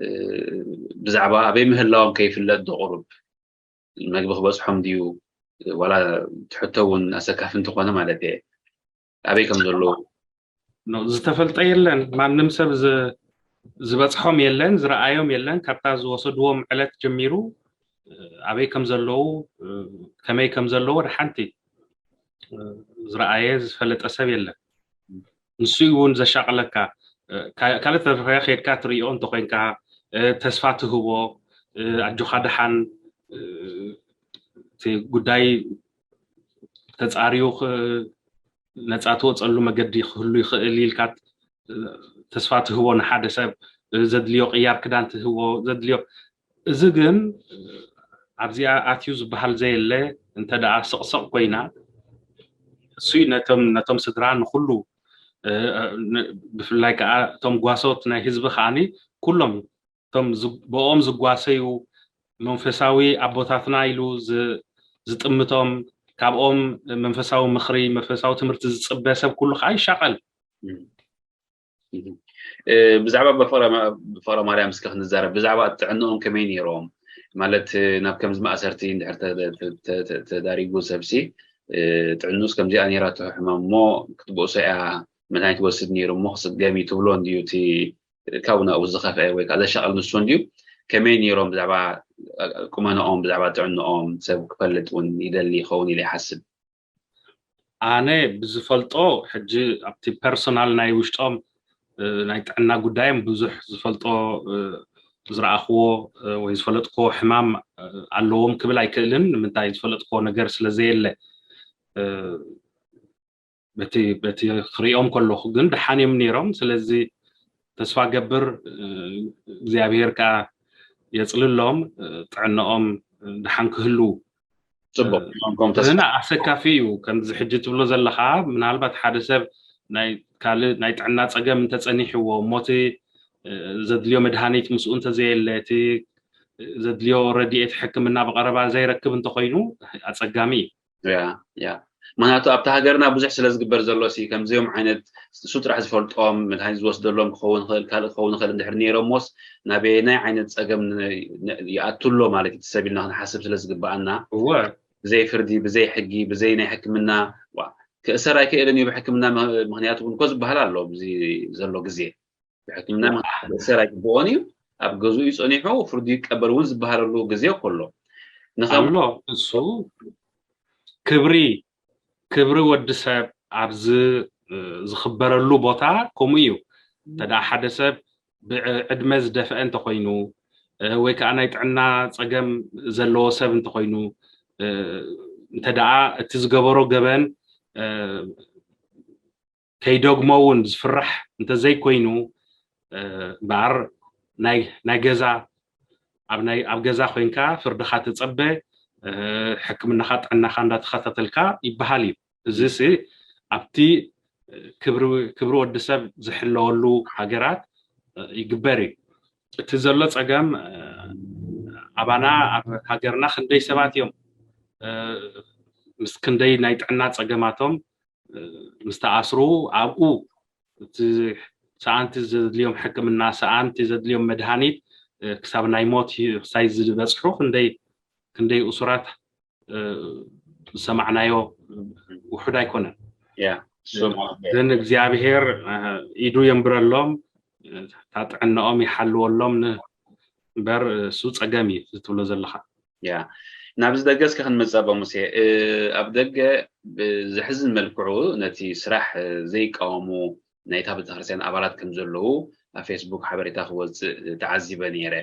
እ፣ ብዛዕባ ኣበይ ምህላዎም ከይፍለጥ ዶ ቁሩብ መግቢ ክበጽሖም ድዩ? ዋላ እቲ ሕቶ እውን ኣሰካፊ እንተኾነ ማለት እየ። ኣበይ ከም ዘለዉ? ኖ፣ ዝተፈልጠ የለን። ማንም ሰብ ዝ-፣ ዝበጽሖም የለን፣ ዝረኣዮም የለን። ካብታ ዝወሰድዎም ዕለት ጀሚሩ፣ እ፣ ኣበይ ከም ዘለዉ፣ እ፣ ከመይ ከም ዘለዉ ወደ ሓንቲ፣ እ፣ ዝረኣየ ዝፈለጠ ሰብ የለን። ንሱ እዩ እውን ዘሻቕለካ። እ፣ ካ-፣ ካልእ ተረፈ ከይድካ ትርእዮ እንተኾይንካ፣ እ፣ ተስፋ ትህቦ፣ እ፣ ኣጆኻ ደሓን፣ እ፣ እቲ ጉዳይ ተጻርዩ ክ-፣ ነጻ ትወጸሉ መገዲ ክህሉ ይኽእል ኢልካ ት-፣ ተስፋ ትህቦ ንሓደ ሰብ፣ እ፣ ዘድልዮ ቅያር ክዳን ትህቦ፣ ዘድልዮ። እዚ ግን ኣብዚኣ ኣትዩ ዝበሃል ዘየለ፣ እንተ ደኣ ስቕስቕ ኮይና፣ እሱ ነቶም፣ ነቶም ስድራ ንኹሉ፣ እ፣ ን-፣ ብፍላይ ከኣ እቶም ጓሶት ናይ ህዝቢ ከኣኒ ኩሎም እቶም ዝ-፣ ብኦም ዝጓሰዩ መንፈሳዊ ኣቦታትና ኢሉ ዝ-፣ ዝጥምቶም፣ ካብኦም መንፈሳዊ ምኽሪ፣ መንፈሳዊ ትምህርቲ ዝጽበ ሰብ ኩሉ ከኣ ይሻቐል። እም። እም። እ፣ ብዛዕባ ኣባ ፍቕረ ማ-፣ ፍቕረ ማርያም እስከ ክንዛረብ። ብዛዕባ ጥዕንኦም ከመይ ነይሮም? ማለት፣ እ፣ ናብ ከምዚ ማእሰርቲ እንድሕር ተ-፣ ተ-፣ ተ-፣ ተ-፣ ተዳሪጉ ሰብሲ፣ እ፣ ጥዕንኡስ ከምዚኣ ነይራቶ ሕማም እሞ ክትብእሶ እያ፣ መድሃኒት ይወስድ ነይሩ እሞ ክጽገም እዩ ትብሎ እንድዩ እቲ ካብኡ ናብኡ ዝኸፍአ ወይ ከኣ ዘሻቕል ንሱ እንድዩ። ከመይ ነይሮም ብዛዕባ ቁመንኦም፣ ብዛዕባ ጥዕንኦም ሰብ ክፈልጥ እውን ይደሊ ይኸውን ኢለ ይሓስብ። ኣነ ብዝፈልጦ ሕጂ ኣብቲ ፐርሶናል ናይ ውሽጦም፣ እ፣ ናይ ጥዕና ጉዳዮም ብዙሕ ዝፈልጦ፣ እ፣ ዝረኣኽዎ፣ እ፣ ወይ ዝፈለጥክዎ ሕማም፣ እ፣ ኣለዎም ክብል ኣይክእልን። ንምንታይ ዝፈለጥክዎ ነገር ስለ ዘየለ። እ፣ በቲ፣ በቲ ክሪኦም ከለኹ ግን ደሓን እዮም ነይሮም። ስለዚ ተስፋ ገብር፣ እ፣ እግዚኣብሔር ከኣ የጽልሎም፣ እ፣ ጥዕንኦም፣ እ፣ ደሓን ክህልዉ። ጽቡቅ። ከምኡ ተስፋ እና ኣሰካፊ እዩ። ከምዚ ሕጂ ትብሎ ዘለኻ፣ ምናልባት ሓደ ሰብ ናይ ካልእ ናይ ጥዕና ጸገም እንተጸኒሕዎ፣ እሞ እቲ፣ እ፣ ዘድልዮ መድሃኒት ምስኡ እንተዘየለ፣ እቲ ዘድልዮ ረድኤት ሕክምና ብቐረባ ዘይረክብ እንተኾይኑ ኣጸጋሚ እዩ። ያ ያ ምክንያቱ ኣብቲ ሃገርና ብዙሕ ስለ ዝግበር ዘሎ ሲ ከምዚኦም ዓይነት እሱ ጥራሕ ዝፈልጦም መድሃኒት ዝወስደሎም ክኸውን ይኽእል ካልእ ክኸውን ይኽእል እንድሕር ነይሮሞስ ናበየናይ ዓይነት ፀገም ን- ን- ይኣቱ ኣሎ ማለት እዩ እቲ ሰብ ኢልና ክንሓስብ ስለ ዝግበኣና እወ ብዘይ ፍርዲ ብዘይ ሕጊ ብዘይ ናይ ሕክምና ዋ ክእሰር ኣይክእልን እዩ ብሕክምና ምክ- ምክንያቱ እውን እኮ ዝበሃል ኣሎ ብዚ ዘሎ ግዜ ብሕክምና ምክንያት ክእሰር ኣይግብኦን እዩ ኣብ ገዝኡ እዩ ፀኒሑ ፍርዲ ይቀበል እውን ዝበሃለሉ ግዜ እኮ ኣሎ ንኸም ኣሎ። እሱ ክብሪ ክብሪ ወዲ ሰብ ኣብዚ እ፣ ዝኽበረሉ ቦታ ከምኡ እዩ። እንተ ደኣ ሓደ ሰብ ብዕድመ ዝደፍአ እንተኾይኑ እ፣ ወይ ከዓ ናይ ጥዕና ጸገም ዘለዎ ሰብ እንተኾይኑ እ፣ እንተ ደኣ እቲ ዝገበሮ ገበን እ፣ ከይደግሞ እውን ዝፍራሕ እንተዘይኮይኑ እ፣ እምበኣር ናይ ናይ ገዛ ኣብ ናይ ኣብ ገዛ ኮይንካ ፍርድኻ ተጸበ እ፣ ሕክምናኻ ጥዕናኻ እንዳተኸታተልካ ይበሃል እዩ። እዚ ሲ ኣብቲ ክብሪ ክብሪ ወዲ ሰብ ዝሕለወሉ ሃገራት እ፣ ይግበር እዩ። እቲ ዘሎ ጸገም እ፣ ኣባና ኣብ ሃገርና ክንደይ ሰባት እዮም እ፣ ምስ ክንደይ ናይ ጥዕና ጸገማቶም እ፣ ምስ ተኣስሩ ኣብኡ እቲ ሰኣንቲ ዘድልዮም ሕክምና ሰኣንቲ ዘድልዮም መድሃኒት እ፣ ክሳብ ናይ ሞት ሂ- ክሳይ ዝበጽሑ ክንደይ ክንደይ እሱራት እ፣ ዝሰማዕናዮ ውሑድ ኣይኮነን። ያ እሱ ማለት ግን እግዚኣብሔር እ፣ ኢዱ የንብረሎም እ፣ እታ ጥዕናኦም ይሓልወሎም ን- እምበር እ፣ እሱ ጸገም እዩ እዚ ትብሎ ዘለኻ። ያ ናብዚ ደገ እስከ ክንመፅእ ኣባ ሙሴ እ፣ ኣብ ደገ ብዘሕዝን መልክዑ ነቲ ስራሕ እ፣ ዘይቃወሙ ናይታ ቤተክርስትያን ኣባላት ከም ዘለዉ ኣብ ፌስቡክ ሓበሬታ ክወፅእ እ፣ ተዓዚበ ነይረ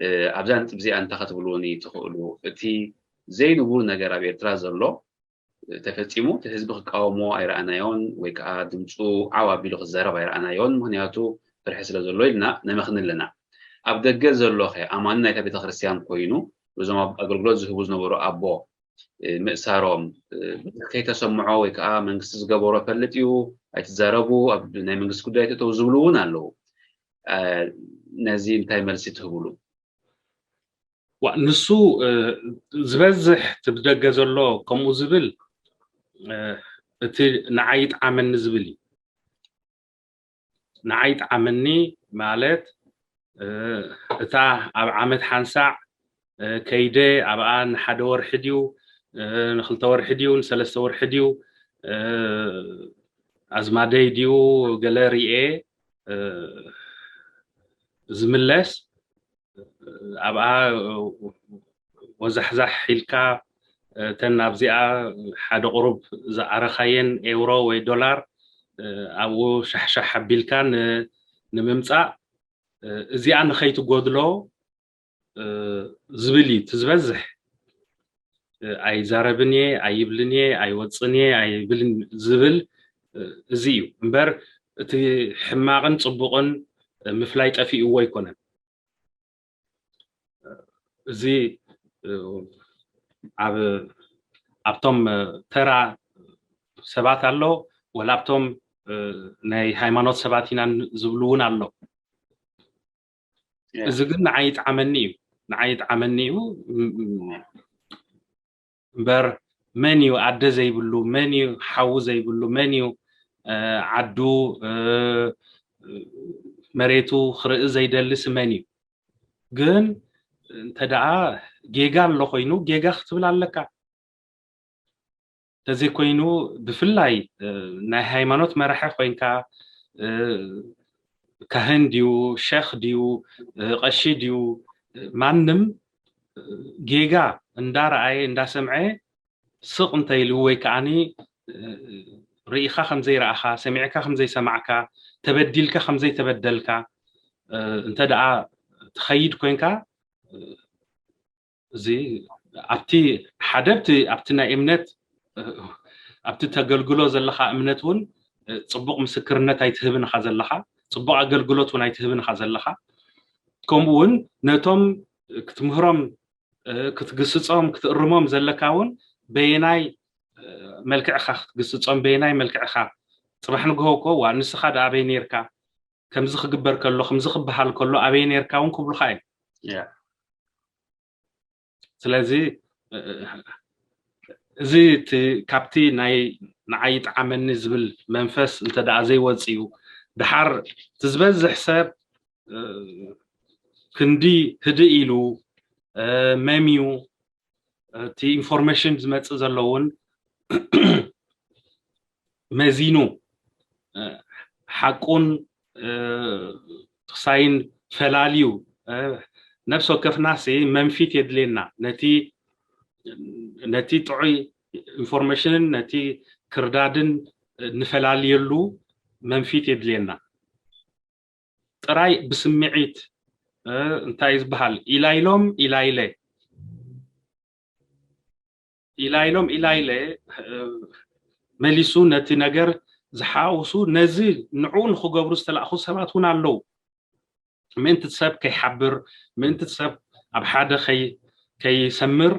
እ፣ ኣብዛ ነጥብ እዚኣ እንታይ ክትብልውኒ ትኽእሉ እቲ ዘይንቡር ነገር ኣብ ኤርትራ ዘሎ እ፣ ተፈፂሙ እቲ ህዝቢ ክቃወሞ ኣይረኣናዮን ወይ ከዓ ድምፁ ዓው ኣቢሉ ክዛረብ ኣይረኣናዮን ምክንያቱ ፍርሒ ስለ ዘሎ ኢልና ነመኽኒ ኣለና ኣብ ደገ ዘሎ ኸ ኣማኒ ናይታ ቤተክርስትያን ኮይኑ እዞም ኣብ ኣገልግሎት ዝህቡ ዝነበሩ ኣቦ እ፣ ምእሳሮም እ፣ ብዙሕ ከይተሰምዖ ወይ ከዓ መንግስቲ ዝገበሮ ፈልጥ እዩ ኣይትዛረቡ ኣብ ናይ መንግስቲ ጉዳይ ትእተው ዝብሉ እውን ኣለዉ እ፣ ነዚ እንታይ መልሲ ትህብሉ ዋ ንሱ እ፣ ዝበዝሕ እቲ ብደገ ዘሎ ከምኡ ዝብል እ፣ እቲ ንዓይ ይጥዓመኒ ዝብል እዩ። ንዓይ ይጥዓመኒ ማለት እ፣ እታ ኣብ ዓመት ሓንሳዕ እ፣ ከይደ ኣብኣ ንሓደ ወርሒ ድዩ እ፣ ንክልተ ወርሒ ድዩ ንሰለስተ ወርሒ ድዩ እ፣ ኣዝማደይ ድዩ ገለ ርኤ እ፣ ዝምለስ ኣብኣ ወዛሕዛሕ ኢልካ እተን ኣብዚኣ ሓደ ቁሩብ ዝኣረኻየን ኤውሮ ወይ ዶላር ኣብኡ ሻሕሻሕ ኣቢልካ ን- ንምምፃእ እዚኣ ንኸይትጎድሎ ዝብል እዩ እቲ ዝበዝሕ ኣይዛረብን እየ ኣይብልን እየ ኣይወፅን እየ ኣይብልን ዝብል እዚ እዩ እምበር እቲ ሕማቕን ፅቡቕን ምፍላይ ጠፊእዎ ኣይኮነን እዚ ኣብ ኣብቶም ተራ ሰባት ኣሎ ወላ ኣብቶም ናይ ሃይማኖት ሰባት ኢና ዝብሉ እውን ኣሎ እዚ ግን ንዓይ ይጥዓመኒ እዩ ንዓይ ይጥዓመኒ እዩ እምበር መን እዩ ኣደ ዘይብሉ መን እዩ ሓዉ ዘይብሉ መን እዩ ዓዱ መሬቱ ክርኢ ዘይደልስ መን እዩ ግን እንተ ደኣ ጌጋ ኣሎ ኮይኑ ጌጋ ክትብል ኣለካ እንተዘይኮይኑ ብፍላይ ናይ ሃይማኖት መራሒ ኮይንካ ካህን ድዩ ሸኽ ድዩ ቀሺ ድዩ ማንም ጌጋ እንዳረኣየ እንዳሰምዐ ስቕ እንተ ኢሉ ወይ ከዓኒ ርኢኻ ከም ዘይረኣኻ ሰሚዕካ ከም ዘይሰማዕካ ተበዲልካ ከም ዘይተበደልካ እንተ ደኣ ትኸይድ ኮንካ እዚ ኣብቲ ሓደ ኣብቲ ኣብቲ ናይ እምነት ኣብቲ ተገልግሎ ዘለኻ እምነት እውን ፅቡቕ ምስክርነት ኣይትህብን ኢኻ ዘለኻ ፅቡቕ ኣገልግሎት እውን ኣይትህብን ኢኻ ዘለኻ ከምኡ እውን ነቶም ክትምህሮም ክትግስፆም ክትእርሞም ዘለካ እውን በየናይ መልክዕካ ክትግስፆም በየናይ መልክዕካ? ፅባሕ ንግሆ እኮ ዋ ንስኻ ዳ ኣበይ ነርካ? ከምዚ ክግበር ከሎ ከምዚ ክበሃል ከሎ ኣበይ ነርካ እውን ክብሉካ እዮም። ስለዚ እዚ ካብቲ ናይ ንዓይ ይጥዓመኒ ዝብል መንፈስ እንተ ደኣ ዘይወፅኡ ድሓር እቲ ዝበዝሕ ሰብ ክንዲ ህድእ ኢሉ መምዩ እቲ ኢንፎርሜሽን ዝመፅእ ዘሎ እውን መዚኑ ሓቁን ትኽሳይን ፈላልዩ ነብሲ ወከፍናሲ መንፊት የድልየና ነቲ ነቲ ጥዑይ ኢንፎርሜሽንን ነቲ ክርዳድን ንፈላልየሉ መንፊት የድልየና። ጥራይ ብስምዒት እንታይ ዝበሃል ኢላ ኢሎም ኢላ ኢለ ኢላ ኢሎም ኢላ ኢለ መሊሱ ነቲ ነገር ዝሓውሱ ነዚ ንዕኡ ንክገብሩ ዝተላእኹ ሰባት እውን ኣለዉ። ምእንቲ ሰብ ከይሓብር ምእንቲ ሰብ ኣብ ሓደ ከይሰምር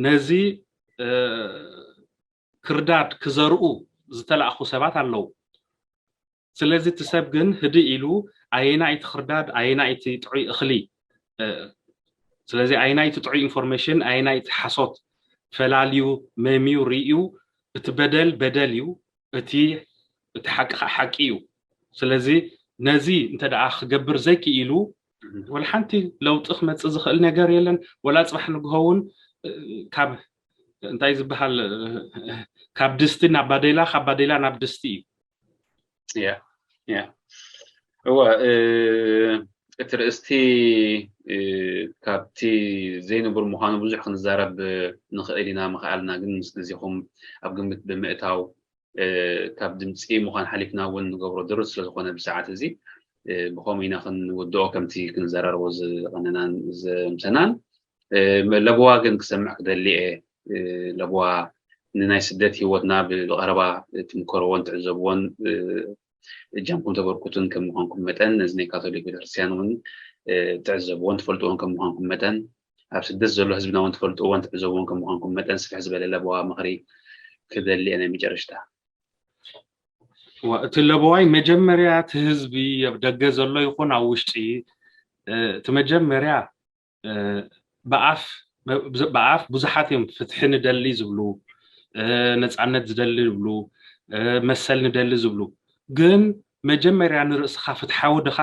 ነዚ ክርዳድ ክዘርኡ ዝተላእኹ ሰባት ኣለዉ። ስለዚ እቲ ሰብ ግን ህድእ ኢሉ ኣየናይ እቲ ክርዳድ ኣየናይ እቲ ጥዑይ እኽሊ ስለዚ ኣየናይ እቲ ጥዑይ ኢንፎርሜሽን ኣየናይ እቲ ሓሶት ፈላልዩ መምዩ ርእዩ እቲ በደል በደል እዩ እቲ እቲ ሓቂ ከዓ ሓቂ እዩ። ስለዚ ነዚ እንተ ደኣ ክገብር ዘይክኢሉ ወላ ሓንቲ ለውጢ ክመፅእ ዝኽእል ነገር የለን። ወላ ፅባሕ ንግሆ እውን ካብ እንታይ ዝበሃል ካብ ድስቲ ናብ ባዴላ ካብ ባዴላ ናብ ድስቲ እዩ። እወ እቲ ርእስቲ ካብቲ ዘይንቡር ምዃኑ ብዙሕ ክንዛረብ ንኽእል ኢና ምኽኣልና ግን ምስ ግዜኹም ኣብ ግምት ብምእታው ካብ ድምፂ ምዃን ሓሊፍና እውን ንገብሮ ድሩት ስለዝኾነ ብሰዓት እዚ ብኸምኡ ኢና ክንውድኦ ከምቲ ክንዘራርቦ ዝቐነናን ዘምሰናን ለብዋ ግን ክሰምዕ ክደሊ እየ ለብዋ ንናይ ስደት ህይወትና ብቐረባ ትምከርዎን ትዕዘብዎን እጃምኩም ተበርኩቱን ከም ምዃንኩም መጠን ነዚ ናይ ካቶሊክ ቤተክርስትያን እውን ትዕዘብዎን ትፈልጥዎን ከም ምዃንኩም መጠን ኣብ ስደት ዘሎ ህዝብና እውን ትፈልጥዎን ትዕዘብዎን ከም ምዃንኩም መጠን ስፍሕ ዝበለ ለበዋ ምኽሪ ክደሊ እየ ናይ መጨረሽታ እቲ ለበዋይ መጀመርያ እቲ ህዝቢ ኣብ ደገ ዘሎ ይኹን ኣብ ውሽጢ እቲ መጀመርያ ብኣፍ ብኣፍ ብዙሓት እዮም ፍትሒ ንደሊ ዝብሉ ነፃነት ዝደሊ ዝብሉ መሰል ንደሊ ዝብሉ ግን መጀመርያ ንርእስኻ ፍትሓዊ ድኻ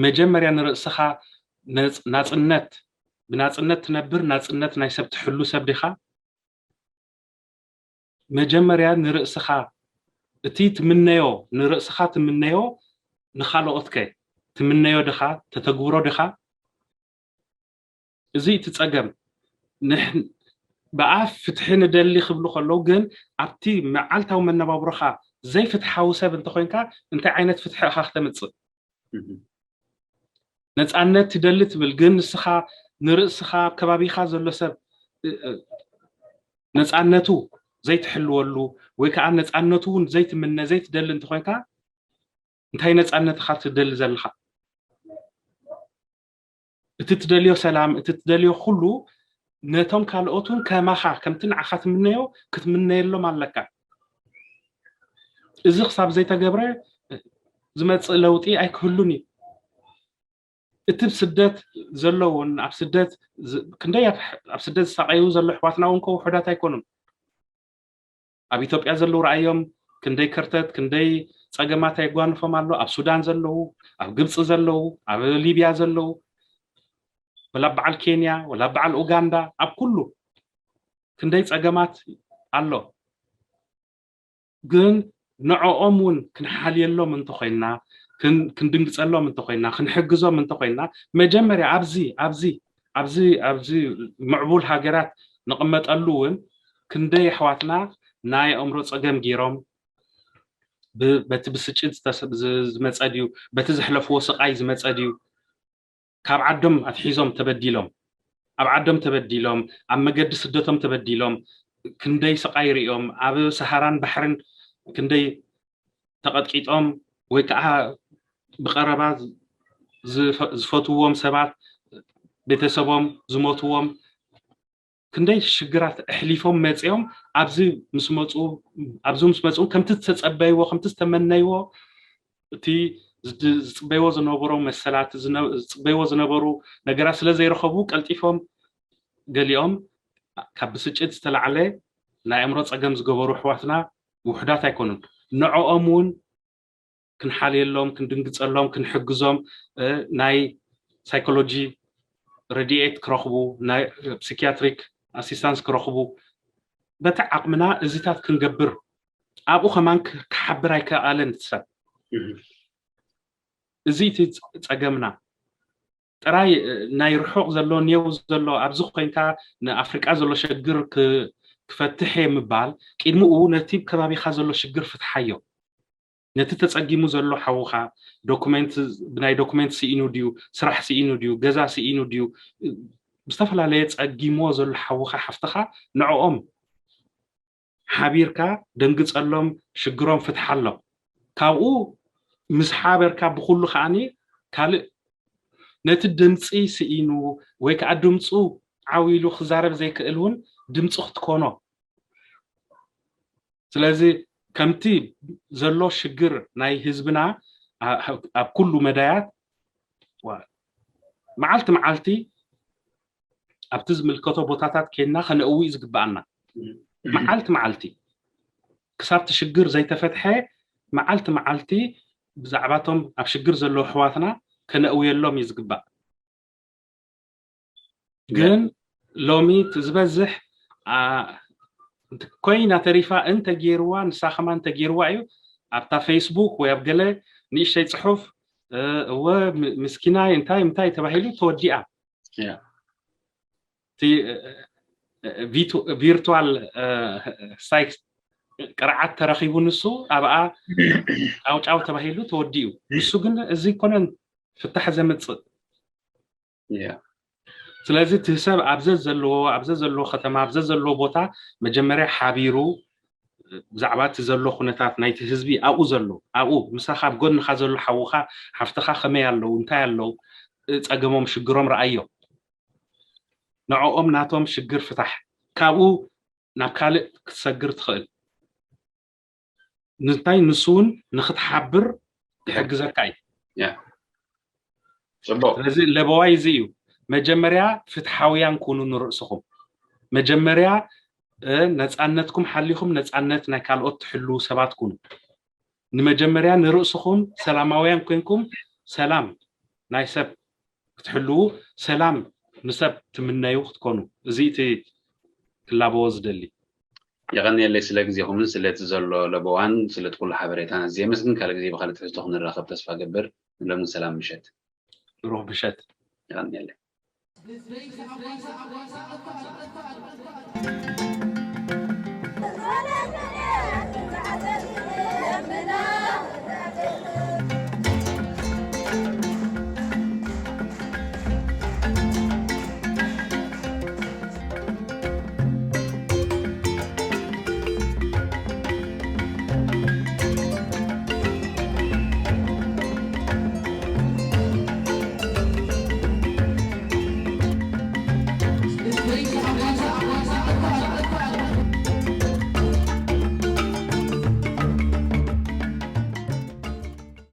መጀመርያ ንርእስኻ ናፅነት ብናፅነት ትነብር ናፅነት ናይ ሰብ ትሕሉ ሰብ ዲኻ መጀመርያ ንርእስኻ እቲ ትምነዮ ንርእስኻ ትምነዮ ንኻልኦትከ ትምነዮ ድኻ ተተግብሮ ድኻ እዚ እቲ ጸገም ብኣፍ ፍትሒ ንደሊ ክብሉ ከለዉ ግን ኣብቲ መዓልታዊ መነባብሮኻ ዘይፍትሓዊ ሰብ እንተኮይንካ እንታይ ዓይነት ፍትሒ ኢኻ ክተምፅእ ነፃነት ትደሊ ትብል ግን ንስኻ ንርእስኻ ኣብ ከባቢኻ ዘሎ ሰብ ነፃነቱ ዘይትሕልወሉ ወይ ከዓ ነፃነቱ እውን ዘይትምነ ዘይትደሊ እንተኮይንካ እንታይ ነፃነት ኢኻ ትደሊ ዘለኻ እቲ ትደልዮ ሰላም እቲ ትደልዮ ኩሉ ነቶም ካልኦት እውን ከማኻ ከምቲ ንዓኻ ትምነዮ ክትምነየሎም ኣለካ እዚ ክሳብ ዘይተገብረ ዝመፅእ ለውጢ ኣይክህሉን እዩ እቲ ስደት ዘለውን ኣብ ስደት ክንደይ ኣብ ስደት ዝሳቀዩ ዘሎ ኣሕዋትና እውን ከ ውሑዳት ኣይኮኑን ኣብ ኢትዮጵያ ዘለዉ ረኣዮም ክንደይ ከርተት ክንደይ ፀገማት የጓንፎም ኣሎ ኣብ ሱዳን ዘለዉ ኣብ ግብፂ ዘለዉ ኣብ ሊብያ ዘለዉ ወላ በዓል ኬንያ ወላ በዓል ኡጋንዳ ኣብ ኩሉ ክንደይ ፀገማት ኣሎ ግን ንዕኦም እውን ክንሓልየሎም እንተኮይንና ክንድንግፀሎም እንተኮይንና ክንሕግዞም እንተኮይንና መጀመርያ ኣብዚ ኣብዚ ኣብዚ ኣብዚ ምዕቡል ሃገራት ንቕመጠሉ እውን ክንደይ ኣሕዋትና ናይ ኣእምሮ ፀገም ገይሮም በቲ ብስጭት ዝመፀ ድዩ በቲ ዘሕለፍዎ ስቃይ ዝመፀ ድዩ ካብ ዓዶም ኣትሒዞም ተበዲሎም ኣብ ዓዶም ተበዲሎም ኣብ መገዲ ስደቶም ተበዲሎም ክንደይ ስቃይ ሪኦም ኣብ ሰሃራን ባሕርን ክንደይ ተቐጥቂጦም ወይ ከዓ ብቀረባ ዝፈትዎም ሰባት ቤተሰቦም ዝሞትዎም ክንደይ ሽግራት ኣሕሊፎም መፅኦም ኣብዚ ምስ መፁ ኣብዚ ምስ መፁ ከምቲ ዝተፀበይዎ ከምቲ ዝተመነይዎ እቲ ዝድ- ዝፅበይዎ ዝነበሩ መሰላት ዝነ- ዝፅበይዎ ዝነበሩ ነገራት ስለ ዘይረኸቡ ቀልጢፎም ገሊኦም ካብ ብስጭት ዝተላዕለ ናይ ኣእምሮ ፀገም ዝገበሩ ኣሕዋትና ውሑዳት ኣይኮኑን። ንዕኦም እውን ክንሓልየሎም፣ ክንድንግፀሎም፣ ክንሕግዞም ናይ ሳይኮሎጂ ረድኤት ክረኽቡ፣ ናይ ፕሲኪያትሪክ ኣሲስታንስ ክረኽቡ በቲ ዓቕምና እዚታት ክንገብር ኣብኡ ከማን ክሓብር ኣይከኣለን እቲ ሰብ። እዚ እቲ ፀገምና ጥራይ ናይ ርሑቕ ዘሎ ኔው ዘሎ ኣብዚ ኮይንካ ንኣፍሪቃ ዘሎ ሸግር ክፈትሕ እየ ምባል ቅድሚኡ ነቲ ከባቢኻ ዘሎ ሽግር ፍትሓዮ። ነቲ ተፀጊሙ ዘሎ ሓውኻ ዶኩመንት ብናይ ዶኩመንት ስኢኑ ድዩ፣ ስራሕ ስኢኑ ድዩ፣ ገዛ ስኢኑ ድዩ፣ ዝተፈላለየ ፀጊሞ ዘሎ ሓውኻ ሓፍትኻ ንዕኦም ሓቢርካ ደንግፀሎም፣ ሽግሮም ፍትሓሎም። ካብኡ ምስ ሓበርካ ብኩሉ ከዓኒ ካልእ ነቲ ድምፂ ስኢኑ ወይ ከዓ ድምፁ ዓው ኢሉ ክዛረብ ዘይክእል እውን ድምፂ ክትኮኖ። ስለዚ ከምቲ ዘሎ ሽግር ናይ ህዝብና ኣብ ኩሉ መዳያት መዓልቲ መዓልቲ ኣብቲ ዝምልከቶ ቦታታት ኬንና ከነእዊ ዝግበኣና መዓልቲ መዓልቲ ክሳብቲ ሽግር ዘይተፈትሐ መዓልቲ መዓልቲ ብዛዕባቶም ኣብ ሽግር ዘለዉ ኣሕዋትና ከነእውየሎም እዩ ዝግባእ። ግን ሎሚ እቲ ዝበዝሕ ኮይና ተሪፋ እንተገይርዋ ንሳ ከማ እንተገይርዋ እዩ ኣብታ ፌስቡክ ወይ ኣብ ገለ ንእሽተይ ፅሑፍ እወ ምስኪናይ እንታይ እንታይ ተባሂሉ ተወዲኣ። እቲ ቪርቱዋል ሳይክስ ቅርዓት ተረኺቡ ንሱ ኣብኣ ጫውጫው ተባሂሉ ተወዲኡ። ንሱ ግን እዚ ኣይኮነን ፍታሕ ዘምፅእ። ስለዚ እቲ ሰብ ኣብዘ ዘለዎ ኣብዘ ዘለዎ ከተማ ኣብዘ ዘለዎ ቦታ መጀመርያ ሓቢሩ ብዛዕባ እቲ ዘሎ ኩነታት ናይቲ ህዝቢ ኣብኡ ዘሎ ኣብኡ ምሳኻ ኣብ ጎንኻ ዘሎ ሓውኻ ሓፍትኻ ከመይ ኣለዉ እንታይ ኣለዉ ፀገሞም ሽግሮም ረኣዮ። ንዕኦም ናቶም ሽግር ፍታሕ። ካብኡ ናብ ካልእ ክትሰግር ትኽእል። እንታይ ንሱ እውን ንክትሓብር ይሕግዘካ እዩ። ፅቡቅ። ስለዚ ለበዋይ እዚ እዩ። መጀመርያ ፍትሓውያን ኩኑ ንርእስኹም። መጀመርያ ነፃነትኩም ሓሊኹም ነፃነት ናይ ካልኦት ትሕልዉ ሰባት ኩኑ። ንመጀመርያ ንርእስኹም ሰላማውያን ኮንኩም ሰላም ናይ ሰብ ክትሕልዉ ሰላም ንሰብ ትምነዩ ክትኮኑ። እዚ እቲ ክላበዎ ዝደሊ። የቐንየለይ ስለ ግዜኹምን ስለቲ ዘሎ ለበዋን ስለቲ ኩሉ ሓበሬታን ኣዝየ የመስግን። ካልእ ግዜ ብኻልእ ትሕዝቶ ክንራኸብ ተስፋ ገብር። ንሎሚ ሰላም ምሸት። ብሩኽ ምሸት። የቐንየለይ።